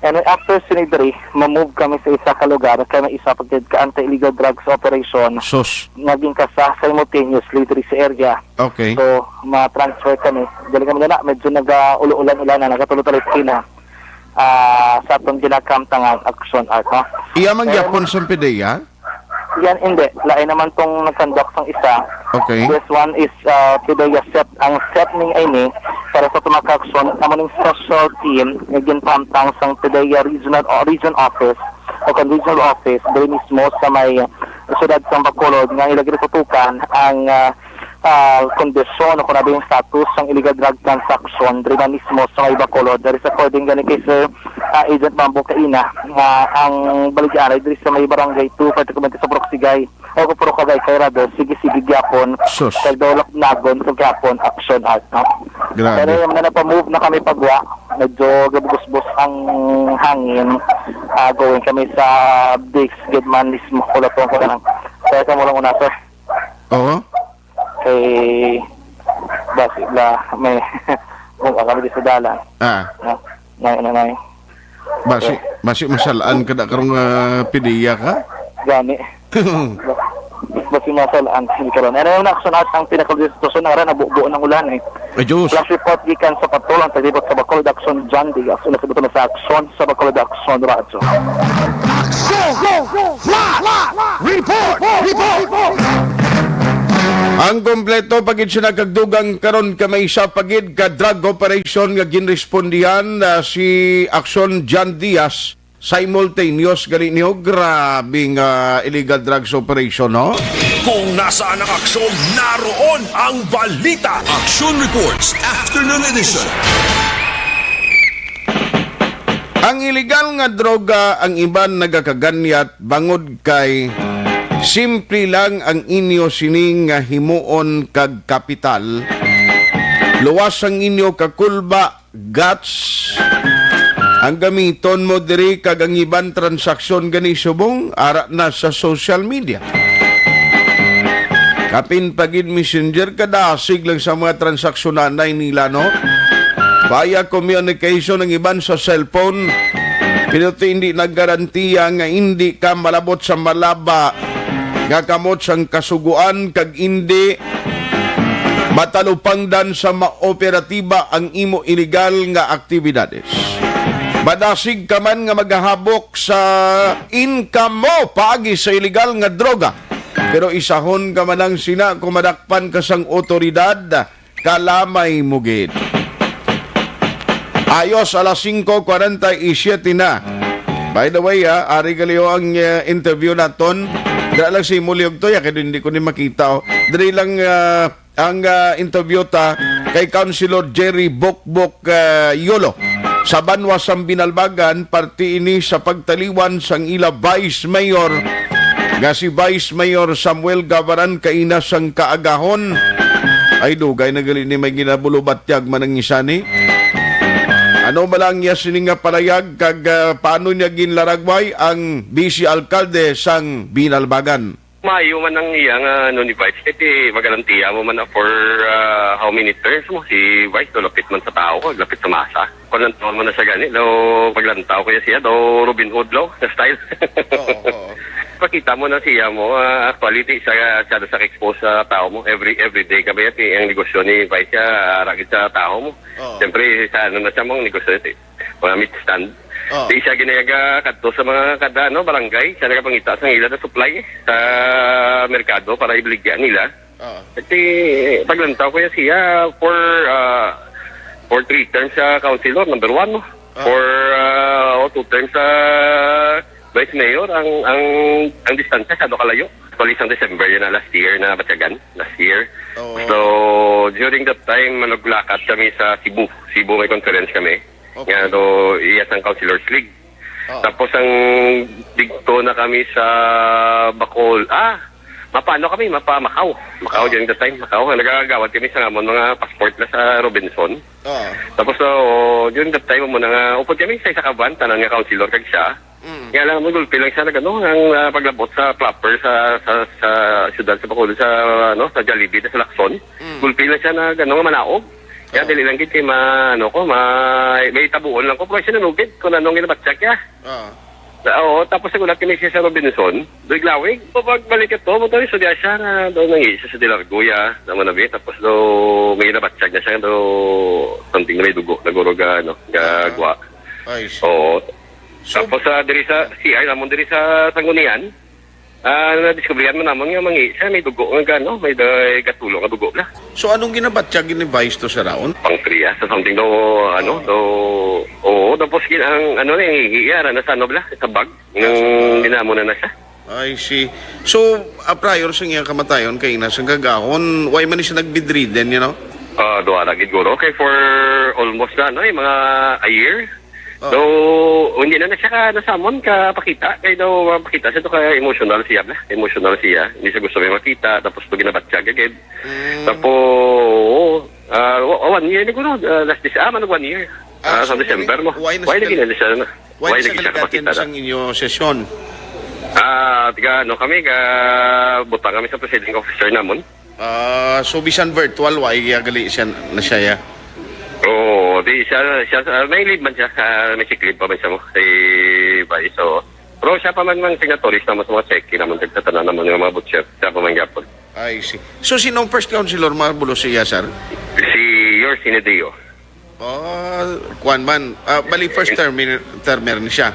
And after sini diri, ma-move kami sa isa ka lugar kay may isa pa gid ka anti-illegal drugs operation Sus. Nga ginkasa simultaneously diri sa area. Okay. So, ma-transfer kami. Dili kami na, medyo nag-ulo-ulan-ulan na, nagatulo-tulo na. Ah, sa atong ginakamtangan, action art, no? Iya man Eh, gyapon sa PDEA? Yan, hindi. Lain naman tong nag-conduct sang isa. Okay. This one is, ah, PDEA SET. Ang SET ning ini, para sa tumakakson, amo ning special team nga ginpamtang sang PDEA regional o region office o kang regional office diri mismo sa may siyudad sa Bacolod nga ila ginatutukan ang, ah, ah, kondisyon o kung ano yung status sang illegal drug transaction diri na mismo sa may Bacolod. That is according gani kay Sir, ah, Agent Mambo kaina nga ang baligyaray diri sa may barangay two, particularmente sa Purok Sigay, o Purok Tagaytay rather, sige-sige gyapon. Sus. Kay Dolok Nagon sa gyapon action art, no? Grabe. Pero yung mga napamove na kami pagwa, Medyo gabugos-bos ang hangin. Ah, going kami sa Biggs, good man mismo. Wala po ang kulang. Kaya ka mo lang una, sir. Oo. Kay, basi, la, may, kung kami di sa dalan. Ah. Na, na, na, na. Basi, basi masalaan ka na karong, ah, pidiya ka? Gani. Basi masalaan, hindi ka ron. Ano yung action at ang pinakagustosyon na rin, nabubuo ng ulan eh. Ay, Diyos. Flash report gikan sa patrol ang taglibot sa Bacolod Action John Diaz. Una sa buto na sa action sa Bacolod Action Radyo. Action! Flash! Report! Report! Ang kompleto pagid sina kagdugang karon ka may isa pagid ka drug operation nga ginrespondihan na si Action John Diaz. Simultaneous gani niyo, grabe nga illegal drugs operation, no? Kung nasaan ang aksyon, naroon ang balita. Action Reports, Afternoon Edition. Ang illegal nga droga, ang iban nagakaganyat bangod kay simple lang ang inyo sining nga himuon kag kapital. Luwas ang inyo kakulba, guts. Ang gamiton mo diri kag ang iban transaksyon gani subong ara na sa social media. Kapin pa gid messenger, kadasig lang sa mga transaksyon anay nila, no? Via communication ang iban sa cellphone, pero ti hindi naggarantiya nga hindi ka malabot sa malaba nga kamot sang kasuguan kag hindi matalupangdan sa maoperatiba ang imo iligal nga aktibidades. Madasig ka man nga magahabok sa income mo paagi sa iligal nga droga. Pero isahon ka man lang sina kung madakpan ka sang otoridad, kalamay mo gid. Ayos, alas singko kwarenta y siyete na. By the way, ah, ari gali, oh, ang, eh, interview naton. Dira lang si Mulyog to, ya, kay hindi ko ni makita, oh. Diri lang, ah, ang, ah, interview ta kay Councilor Jerry Bokbok, ah, Yolo. Sa banwa sang Binalbagan, parte ini sa pagtaliwan sang ila Vice Mayor nga si Vice Mayor Samuel Gavaran kaina sang kaagahon. Ay, dugay na gali ni may ginabulubatyag man ang isa ni. Ano ba lang iya sini nga palayag kag, ah, paano niya ginlaragway ang Vice Alkalde sang Binalbagan? Maayo man ang iya nga, ano, ni Vice, kay ti magarantiya mo man na for, ah, how many terms mo si Vice, no, lapit man sa tao, lapit sa masa. Kung lantaw mo na siya gani, daw paglantaw ko siya, daw Robin Hood law, na style. Oo, oo. Pakita mo na siya mo, ah, actually, ti siya, siya sa expose sa tao mo. Every, every day kami, ti, ang negosyo ni Vice siya, aragid sa tao mo. Oo. Siyempre, sa ano na siya mong negosyo, ti, mga meat stand. Oo. Di siya ginayaga kadto sa mga kada, ano, barangay. Siya nagapangita sa ila na supply, eh, sa merkado para ibaligya nila. Oo. Kasi paglantaw ko yan siya for, ah, for three terms sa councilor, number one, no? Oo. For, ah, o two terms sa vice mayor, ang, ang, ang distansya sa kalayo. Actually, sang December yun na last year na batyagan, last year. Oo. So, during that time, naglakat kami sa Cebu. Cebu may conference kami. Okay. Nga do, iya sang Councilors League. Oo. Tapos ang digto na kami sa Bacol, ah, mapa-, ano kami, mapa Macau. Macau Oo. during the time, Macau. Nagagawad kami sa amon mga passport na sa Robinson. Oo. Tapos, so, during that time mo na nga, upod kami sa isa ka van, tanan nga councilor kag siya. Mm. Kaya lang, magulpi lang siya, nag-ano, ang, ah, paglabot sa flapper sa, sa, sa syudad sa Bacolod, sa, ano, sa Jollibee, sa Lacson. Mm. Gulpi lang siya na, ano, nga manaog. Kaya Oo. dili lang gid kay ma-, ano ko, ma-, may tabuon lang ko, pero sinunugid kung anong ginabatyak niya. Oo. Sa, oo, tapos nagulat kami siya sa Robinson, doy glawig. Pagbalik ito, mo to, so diya siya nga, daw nangi siya sa Dilargo, ya, naman na, tapos daw, may ginabatyak niya siya, daw, something na may dugo, naguro ga, ano, ga Ah. gwa. I see. Oo. So Tapos sa diri sa C R namon diri sa Sanggunian, ah, nadiskubrihan man namon nga mangi siya, may dugo nga gano, may da-, gatulo nga dugo na. So anong ginabatyag ni Vice to sa raon? Pancreas or something daw, ano, Oo. daw, oo, tapos gin-, ang, ano na, yung ihi, ara na sa ano bala, sa bag, nung Ah, sa bag. dinamo na na siya. I see. So, ah, prior sa iyang kamatayon, kay ina sang kagahon, why man siya nag-bedridden, you know? Ah, duha na gid guro. Kay for almost na, ano, eh, mga a year. Oh. Though, hindi na na siya ka, nasamon ka pakita. Kay daw, mapakita siya to ka emotional siya, bla. Emotional siya. Hindi siya gusto may makita. Tapos, to ginabatyag agad. Mm. Tapos, ah, wa-, one year na guro. Ah, last this, ah, man, one year. Ah, sa December mo. Why na sila, why lagi na siya na? Why lagi siya nakapakita na? Sa inyo sesyon? Ah, tiga ano kami, ka butang kami sa presiding officer namon. Ah, so bisan virtual, why iya gali siya na siya ya? Oo, di siya, siya, ah, may leave man siya, ah, may sick leave pa man siya mo, si Vice, so. Pero siya pa man ang signatories naman sa mga check, naman sa tanan naman yung mga butcher, siya pa man gyapon. I see. So, sino ang first councilor, mga bulos siya, sir? Si Yor Sinedeo. Ah, kuwan man. Ah, bali, first term, termer ni siya.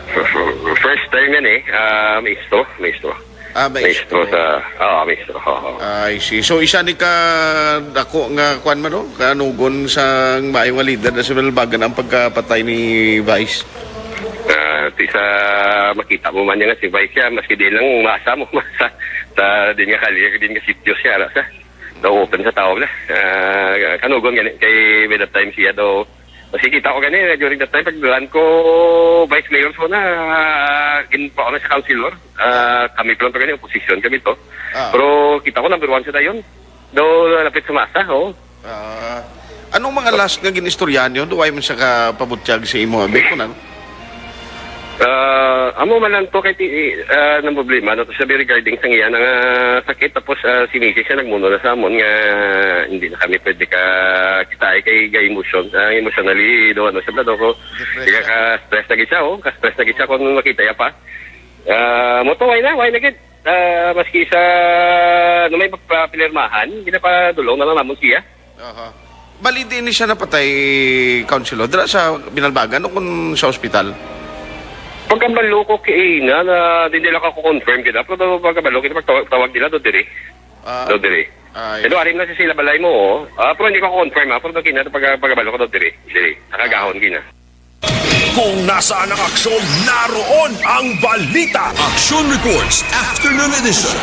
First time yan eh. Ah, maestro, maestro. Ah, maestro. Maestro sa, ah, maestro. Oo. I see. So, isa ni ka dako nga, kuwan man, no? Kanugon sa maayong nga leader na sa Binalbagan ang pagkapatay ni Vice. Ah, ti sa makita mo man niya nga si Vice siya, maski di lang masa mo, masa sa din nga kalye, din nga sityo siya, ara sa. Daw open sa tawag na. Ah, kanugon gani kay by that time siya daw. Kasi kita ko gani, during that time, pag duran ko, vice mayor so na, ah, gin-, pa ako na sa councilor. Ah, kami pa lang to gani, opposition kami to. Ah. Pero kita ko number one sa dayon. Daw lapit sa masa, oh. Ah, anong mga last nga ginistoryahan niyo? Duway man siya kapabutyag sa imo, abi ko na. Ah, amo man lang to kay ti-, ah, nang problema na to sabi regarding sa iya nga sakit, tapos, ah, si misis siya nagmuno na sa amon nga hindi na kami pwede ka kita ay kay ga emotion, ah, emotionally do ano sa ko. Depression. Kaya ka stress na gid siya, oh, ka stress na gid siya kung makita ya pa. Ah, mo to, why na, why na gid? Ah, maski sa, ano, may magpapilirmahan, ginapadulong na lang namon siya. Aha. Bali, di ni siya napatay, Councilor, dira sa Binalbagan o kung sa ospital? Pagkabalo ko kay ina na di nila ka confirm kita, pero pagkabalo kita pagtawag, tawag nila do diri. Ah. Do diri. Ay. Pero arim na si sila balay mo, oh. Ah, pero hindi ko confirm, ah, pero kina pag pagkabalo ko do diri. Diri. Nakagahon kina. Kung nasaan ang aksyon, naroon ang balita. Action Reports, Afternoon Edition.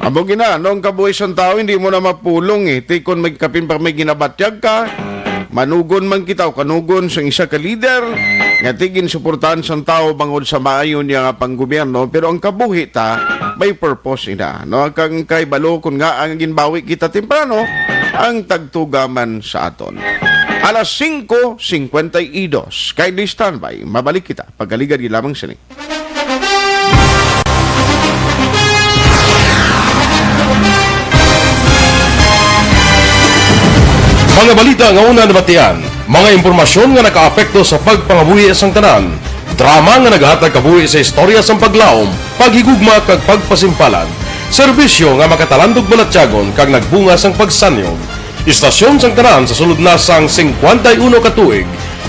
Amo gina, no, ang kabuhi sang tawo hindi mo na mapulong, eh. Ti kon may kapin pa may ginabatyag ka, manugon man kita o kanugon sang isa ka lider nga ti ginsuportahan sang tawo bangod sa maayo niya nga panggobyerno, pero ang kabuhi ta may purpose ina, no? Kang kay balo kon nga ang ginbawi kita temprano ang tagtugaman sa aton. Alas singko singkwenta y dos. Kay di standby, mabalik kita pagkaligad gid lamang sini. Mga balita nga una nabatian, mga impormasyon nga nakaapekto sa pagpangabuhi sang tanan, drama nga naghatag kabuhi sa istorya sang paglaom, paghigugma kag pagpasimpalan, serbisyo nga makatalandog balatyagon kag nagbunga sang pagsanyog. Istasyon sang tanan sa sulod na sang singkwenta y uno ka tuig.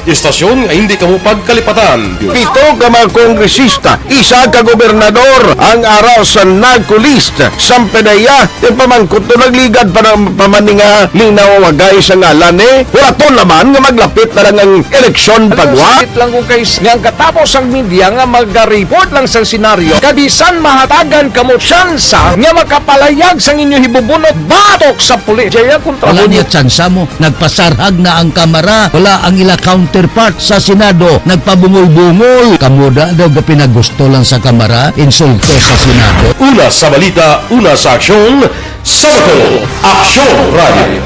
Istasyon nga hindi kamo pagkalipatan. Pito ka mga kongresista, isa ka gobernador ang ara sa NAGCO list. Sang PDEA, ti pamangkot to nagligad pa ng pamaninga ning nawawagay sa ngalan ni. Wala to naman nga maglapit na lang ang eleksyon pagwa. Sakit lang kung kay nga ang katapos ang media nga maga-report lang sa senaryo. Kabisan mahatagan kamo tsansa nga makapalayag sang inyo hibubunot batok sa pulis. Jaya kontra Wala mo niya tsansa mo. Nagpasarhag na ang Kamara. Wala ang ila counterpart sa Senado. Nagpabungol-bungol. Kamo da daw gapinagusto lang sa Kamara, insulto sa Senado. Una sa balita, una sa aksyon, sa Bacolod, Aksyon Radio.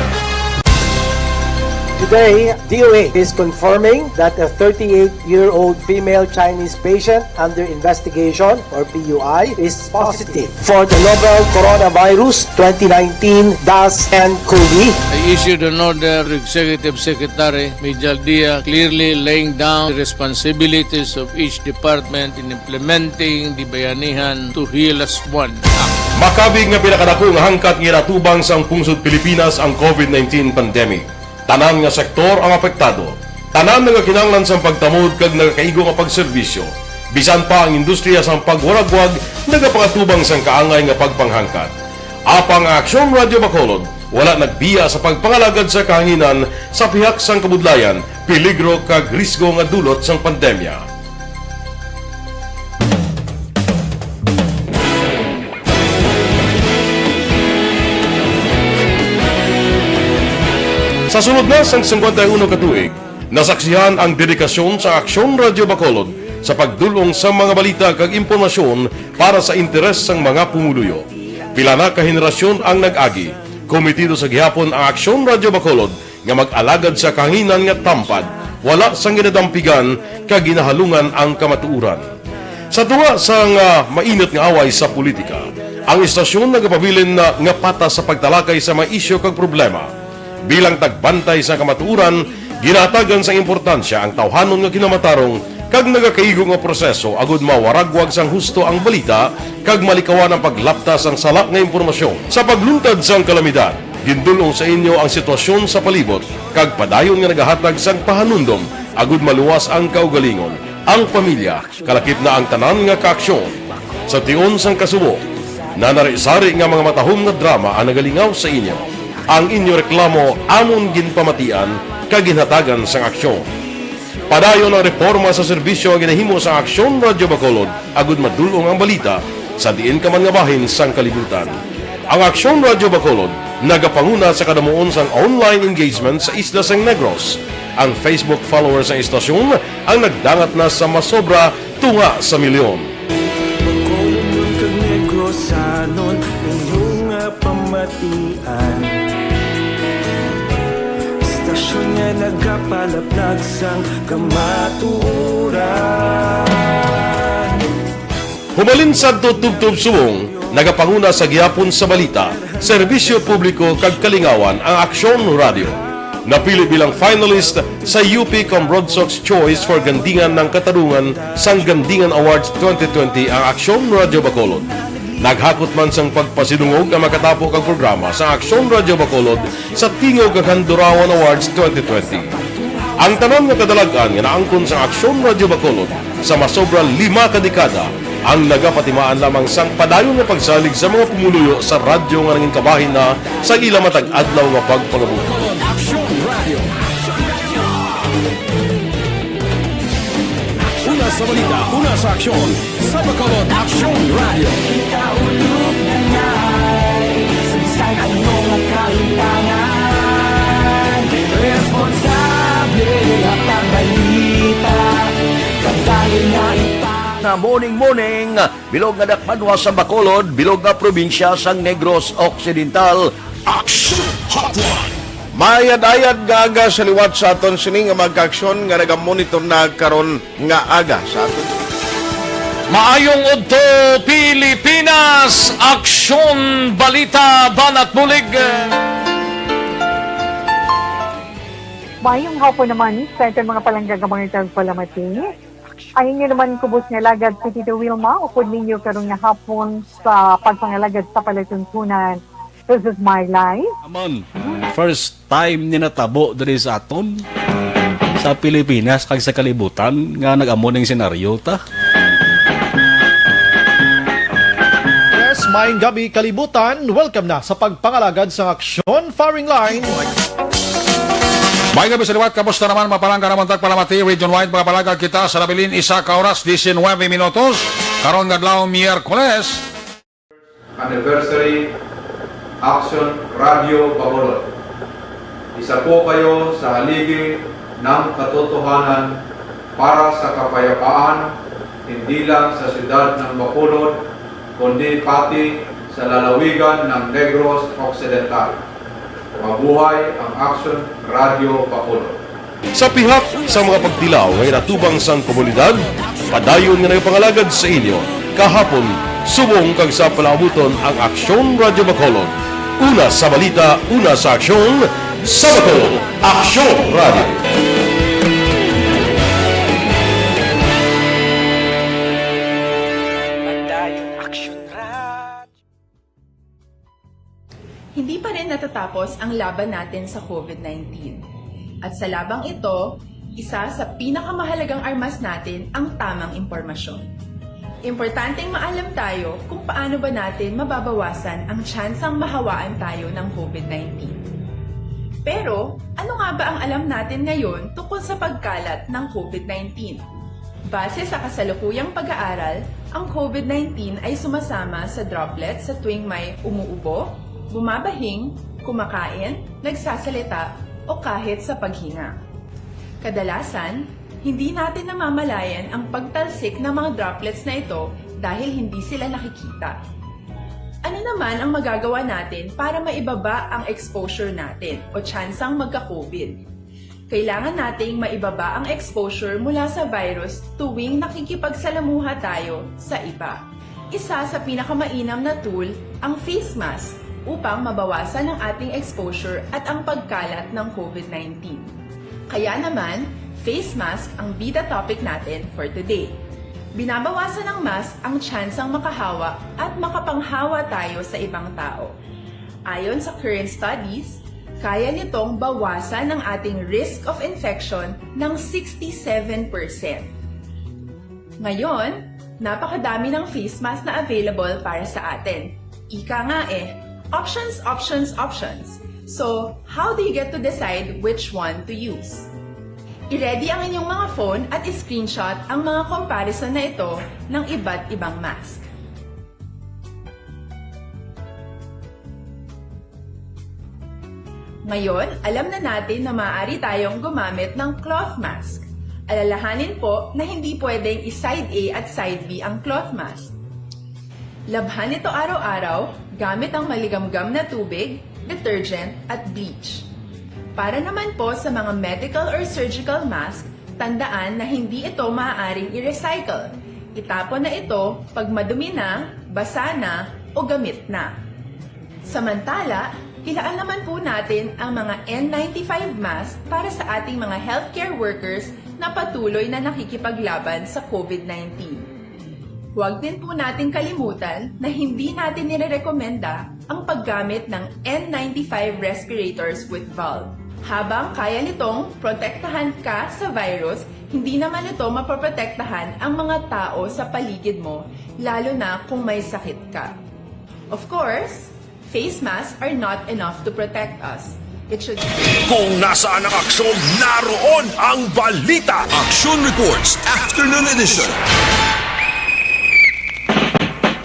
Today, D O A is confirming that a thirty-eight-year-old female Chinese patient under investigation, or P U I, is positive for the novel coronavirus twenty nineteen dash N COVID. I issued an order to Executive Secretary Mijal Dia, clearly laying down the responsibilities of each department in implementing the Bayanihan to Heal Us One Act. Makabig nga pinakadako nga hangkat nga ginatubang sang pungsod Pilipinas ang COVID nineteen pandemic. Tanan nga sektor ang apektado. Tanan nga kinahanglan sang pagtamod kag nagakaigo nga pagserbisyo. Bisan pa ang industriya sang pagwaragwag nagapangatubang sang kaangay nga pagpanghangkat. Apang ang Aksyon Radio Bacolod wala nagbiya sa pagpangalagad sa kahanginan sa pihak sang kabudlayan, peligro kag risgo nga dulot sang pandemya. Sa sulod na sang singkwenta y uno ka tuig, nasaksihan ang dedikasyon sa Aksyon Radio Bacolod sa pagdul-ong sa mga balita kag impormasyon para sa interes sang mga pumuluyo. Pila na ka henerasyon ang nag-agi. Kometido sa gihapon ang Aksyon Radio Bacolod nga mag-alagad sa kahanginan nga tampad, wala sang ginadampigan kag ginahalungan ang kamatuoran. Sa tunga sang, ah, mainit nga away sa politika, ang istasyon nagapabilin na nga patas sa pagtalakay sa mga isyu kag problema. Bilang tagbantay sa kamatuoran, ginahatagan sang importansya ang tawhanon nga kinamatarong kag nagakaigo nga proseso agud mawaragwag sang husto ang balita kag malikawan ang paglapta sang sala nga impormasyon. Sa pagluntad sang kalamidad, gindul-ong sa inyo ang sitwasyon sa palibot kag padayon nga nagahatag sang pahanumdom agud maluwas ang kaugalingon, ang pamilya, kalakip na ang tanan nga kaaksyon. Sa tion sang kasubo, nanari-sari nga mga matahom nga drama ang nagalingaw sa inyo. Ang inyo reklamo amon ginpamatian kag ginhatagan sang aksyon. Padayon ang reporma sa serbisyo nga ginahimo sa Aksyon Radyo Bacolod agud madul-ong ang balita sa diin ka man nga bahin sang kalibutan. Ang Aksyon Radyo Bacolod nagapanguna sa kadamuon sang online engagement sa isla sang Negros. Ang Facebook followers sang istasyon ang nagdangat na sa masobra tunga sa milyon. Bacolodnon kag Negrosanon, inyo nga pamatian. Istasyon nga nagapalaplag sang kamatuoran. Humalin sadto tubtob subong, nagapanguna sa gihapon sa balita, serbisyo publiko kag kalingawan ang Aksyon Radyo. Napili bilang finalist sa U P Cambrodsoc's Choice for Gandingan ng Katarungan sang Gandingan Awards twenty twenty ang Aksyon Radyo Bacolod. Naghakot man sang pagpasidungog ang makatapo kag programa sa Aksyon Radyo Bacolod sa Tingog kag Handurawan Awards twenty twenty. Ang tanan nga kadalag-an nga naangkon sa Aksyon Radyo Bacolod sa masobra lima ka dekada ang nagapatimaan lamang sang padayon nga pagsalig sa mga pumuluyo sa radyo nga nangin kabahin na sa ila matag adlaw nga pagpangabuhi. Aksyon Radio. Una sa balita, una sa aksyon, sa Bacolod Aksyon Radio. Kaulog na ngay, sa bisan ano nga kahimtangan, responsable nga pagbalita, kag dayon nga ipa- Nga morning, morning, bilog nga dakbanwa sa Bacolod, bilog nga probinsya sang Negros Occidental. Action Hotline. Maayad-ayad nga aga sa liwat sa aton sini nga mga kaaksyon nga nagamonitor na karon nga aga sa aton. Maayong udto, Pilipinas! Aksyon, balita, banat bulig. Maayong hapon naman sa aton mga palangga nga mga tagpalamati. Ang inyo naman kubos nga alagad si Tito Wilma, upod ninyo karon nga hapon sa pagpangalagad sa palatuntunan. This is my life. Amon, first time ni natabo diri sa aton, sa Pilipinas kag sa kalibutan nga nag-amo ning senaryo ta. Yes, maayong gabi, kalibutan. Welcome na sa pagpangalagad sang Aksyon Firing Line. May gabi sa liwat, kamusta naman, mga palangga namon tagpalamati? Region wide, mga palangga, kita sa nabilin, isa ka oras, diecinuebe minutos. Karon nga adlaw, Miyerkules. Anniversary, Action Radio Bacolod. Isa po kayo sa haligi ng katotohanan para sa kapayapaan, hindi lang sa siyudad ng Bacolod, kundi pati sa lalawigan ng Negros Occidental. Mabuhay ang Action Radio Bacolod. Sa pihak sa mga pagtilaw nga ginatubang sang komunidad, padayon nga nagapangalagad sa inyo kahapon, subong kag sa palaabuton ang Aksyon Radyo Bacolod. Una sa balita, una sa aksyon, sa Bacolod, Aksyon Radyo. Padayon Aksyon Radyo. Hindi pa rin natatapos ang laban natin sa COVID nineteen. At sa labang ito, isa sa pinakamahalagang armas natin ang tamang impormasyon. Importanteng maalam tayo kung paano ba natin mababawasan ang tsansang mahawaan tayo ng COVID nineteen. Pero, ano nga ba ang alam natin ngayon tungkol sa pagkalat ng COVID nineteen? Base sa kasalukuyang pag-aaral, ang COVID nineteen ay sumasama sa droplets sa tuwing may umuubo, bumabahing, kumakain, nagsasalita, o kahit sa paghinga. Kadalasan, hindi natin namamalayan ang pagtalsik ng mga droplets na ito dahil hindi sila nakikita. Ano Ano naman ang magagawa natin para maibaba ang exposure natin o tsansang magka-COVID? Kailangan nating maibaba ang exposure mula sa virus tuwing nakikipagsalamuha tayo sa iba. Isa sa pinakamainam na tool ang face mask upang mabawasan ang ating exposure at ang pagkalat ng COVID nineteen. Kaya naman, face mask ang bida topic natin for today. Binabawasan ng mask ang tsansang makahawa at makapanghawa tayo sa ibang tao. Ayon sa current studies, kaya nitong bawasan ang ating risk of infection ng sixty-seven percent. Ngayon, napakadami ng face mask na available para sa atin. Ika nga eh, options, options, options. So, how do you get to decide which one to use? I-ready ang inyong mga phone at i-screenshot ang mga comparison na ito ng iba't ibang mask. Ngayon, alam na natin na maaari tayong gumamit ng cloth mask. Alalahanin po na hindi pwedeng i-side A at side B ang cloth mask. Labhan ito araw-araw gamit ang maligamgam na tubig, detergent, at bleach. Para naman po sa mga medical or surgical mask, tandaan na hindi ito maaaring i-recycle. Itapon na ito pag madumi na, basa na, o gamit na. Samantala, ilaan naman po natin ang mga N ninety-five mask para sa ating mga healthcare workers na patuloy na nakikipaglaban sa COVID nineteen. Huwag din po nating kalimutan na hindi natin nirerekomenda ang paggamit ng N ninety-five respirators with valve. Habang kaya nitong protektahan ka sa virus, hindi naman ito mapoprotektahan ang mga tao sa paligid mo, lalo na kung may sakit ka. Of course, face masks are not enough to protect us. It should Kung nasaan ang aksyon, naroon ang balita. Action Reports, Afternoon Edition.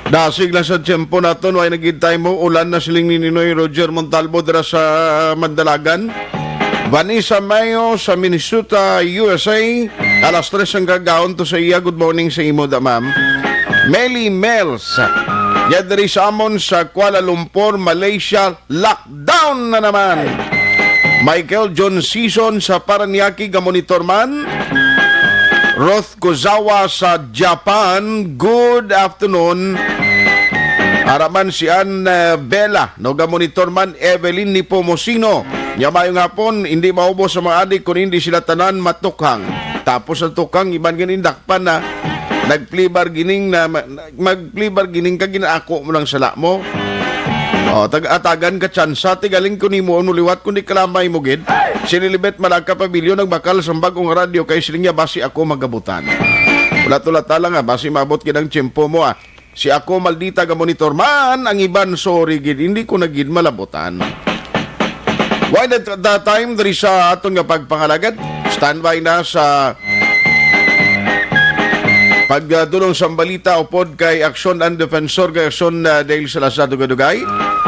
Dasig lang sa tiyempo naton, way nagid time mo. Ulan na siling ni Ninoy Roger Montalvo dira sa Mandalagan. Vanessa Mayo sa Minnesota, U S A. Alas tres ang kagaon to sa iya. Good morning sa imo da, ma'am. Melly Mels, ya diri sa amon sa Kuala Lumpur, Malaysia. Lockdown na naman. Michael John Season sa Paranaque, gamonitor man. Roth Kozawa sa Japan, good afternoon. Araman si Ann eh, Bella, no, gamonitor man. Evelyn Nepomuceno, nya mayong hapon. Hindi maubos sa mga adik kun hindi sila tanan matukhang. Tapos ang tukhang iban ganin dakpan na nagplibar gining na ma- mag-play bargaining ka, ginaako mo lang sala mo. O, tag-atagan ka tsansa, ti galing ko nimo, ano liwat, kundi kalamay mo gid. Si Lilibet Malaka Pabilio nagbakal sang bag-ong radyo kay siling niya basi ako magabutan. Ulat-ulat ta lang, ah, basi maabot gid ang tiyempo mo, ah. Si ako maldita ga monitor man, ang iban sorry gid, hindi ko na gid malabutan. Why that, that time diri sa aton nga pagpangalagad? Standby na sa pagdulong sang balita upod kay Aksyon and Defensor kay Aksyon, ah, Dale Salazar Dugadugay.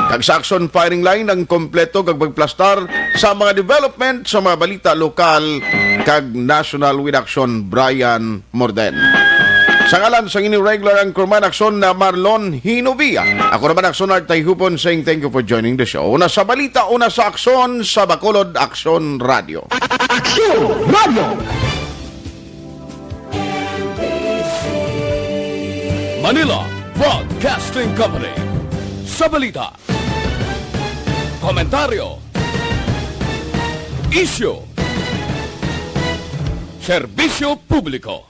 Kag sa Aksyon Firing Line ang kompleto kag pagplastar sa mga development sa mga balita lokal kag national with Aksyon Brian Morden. Sa ngalan sang inyong regular anchorman, Aksyon na Marlon Hinovia. Ako naman, Aksyon Art Tayhupon, saying thank you for joining the show. Una sa balita, una sa aksyon, sa Bacolod Aksyon Radio. Aksyon Radio! Manila Broadcasting Company. Sa balita, komentaryo, isyu, serbisyo publiko.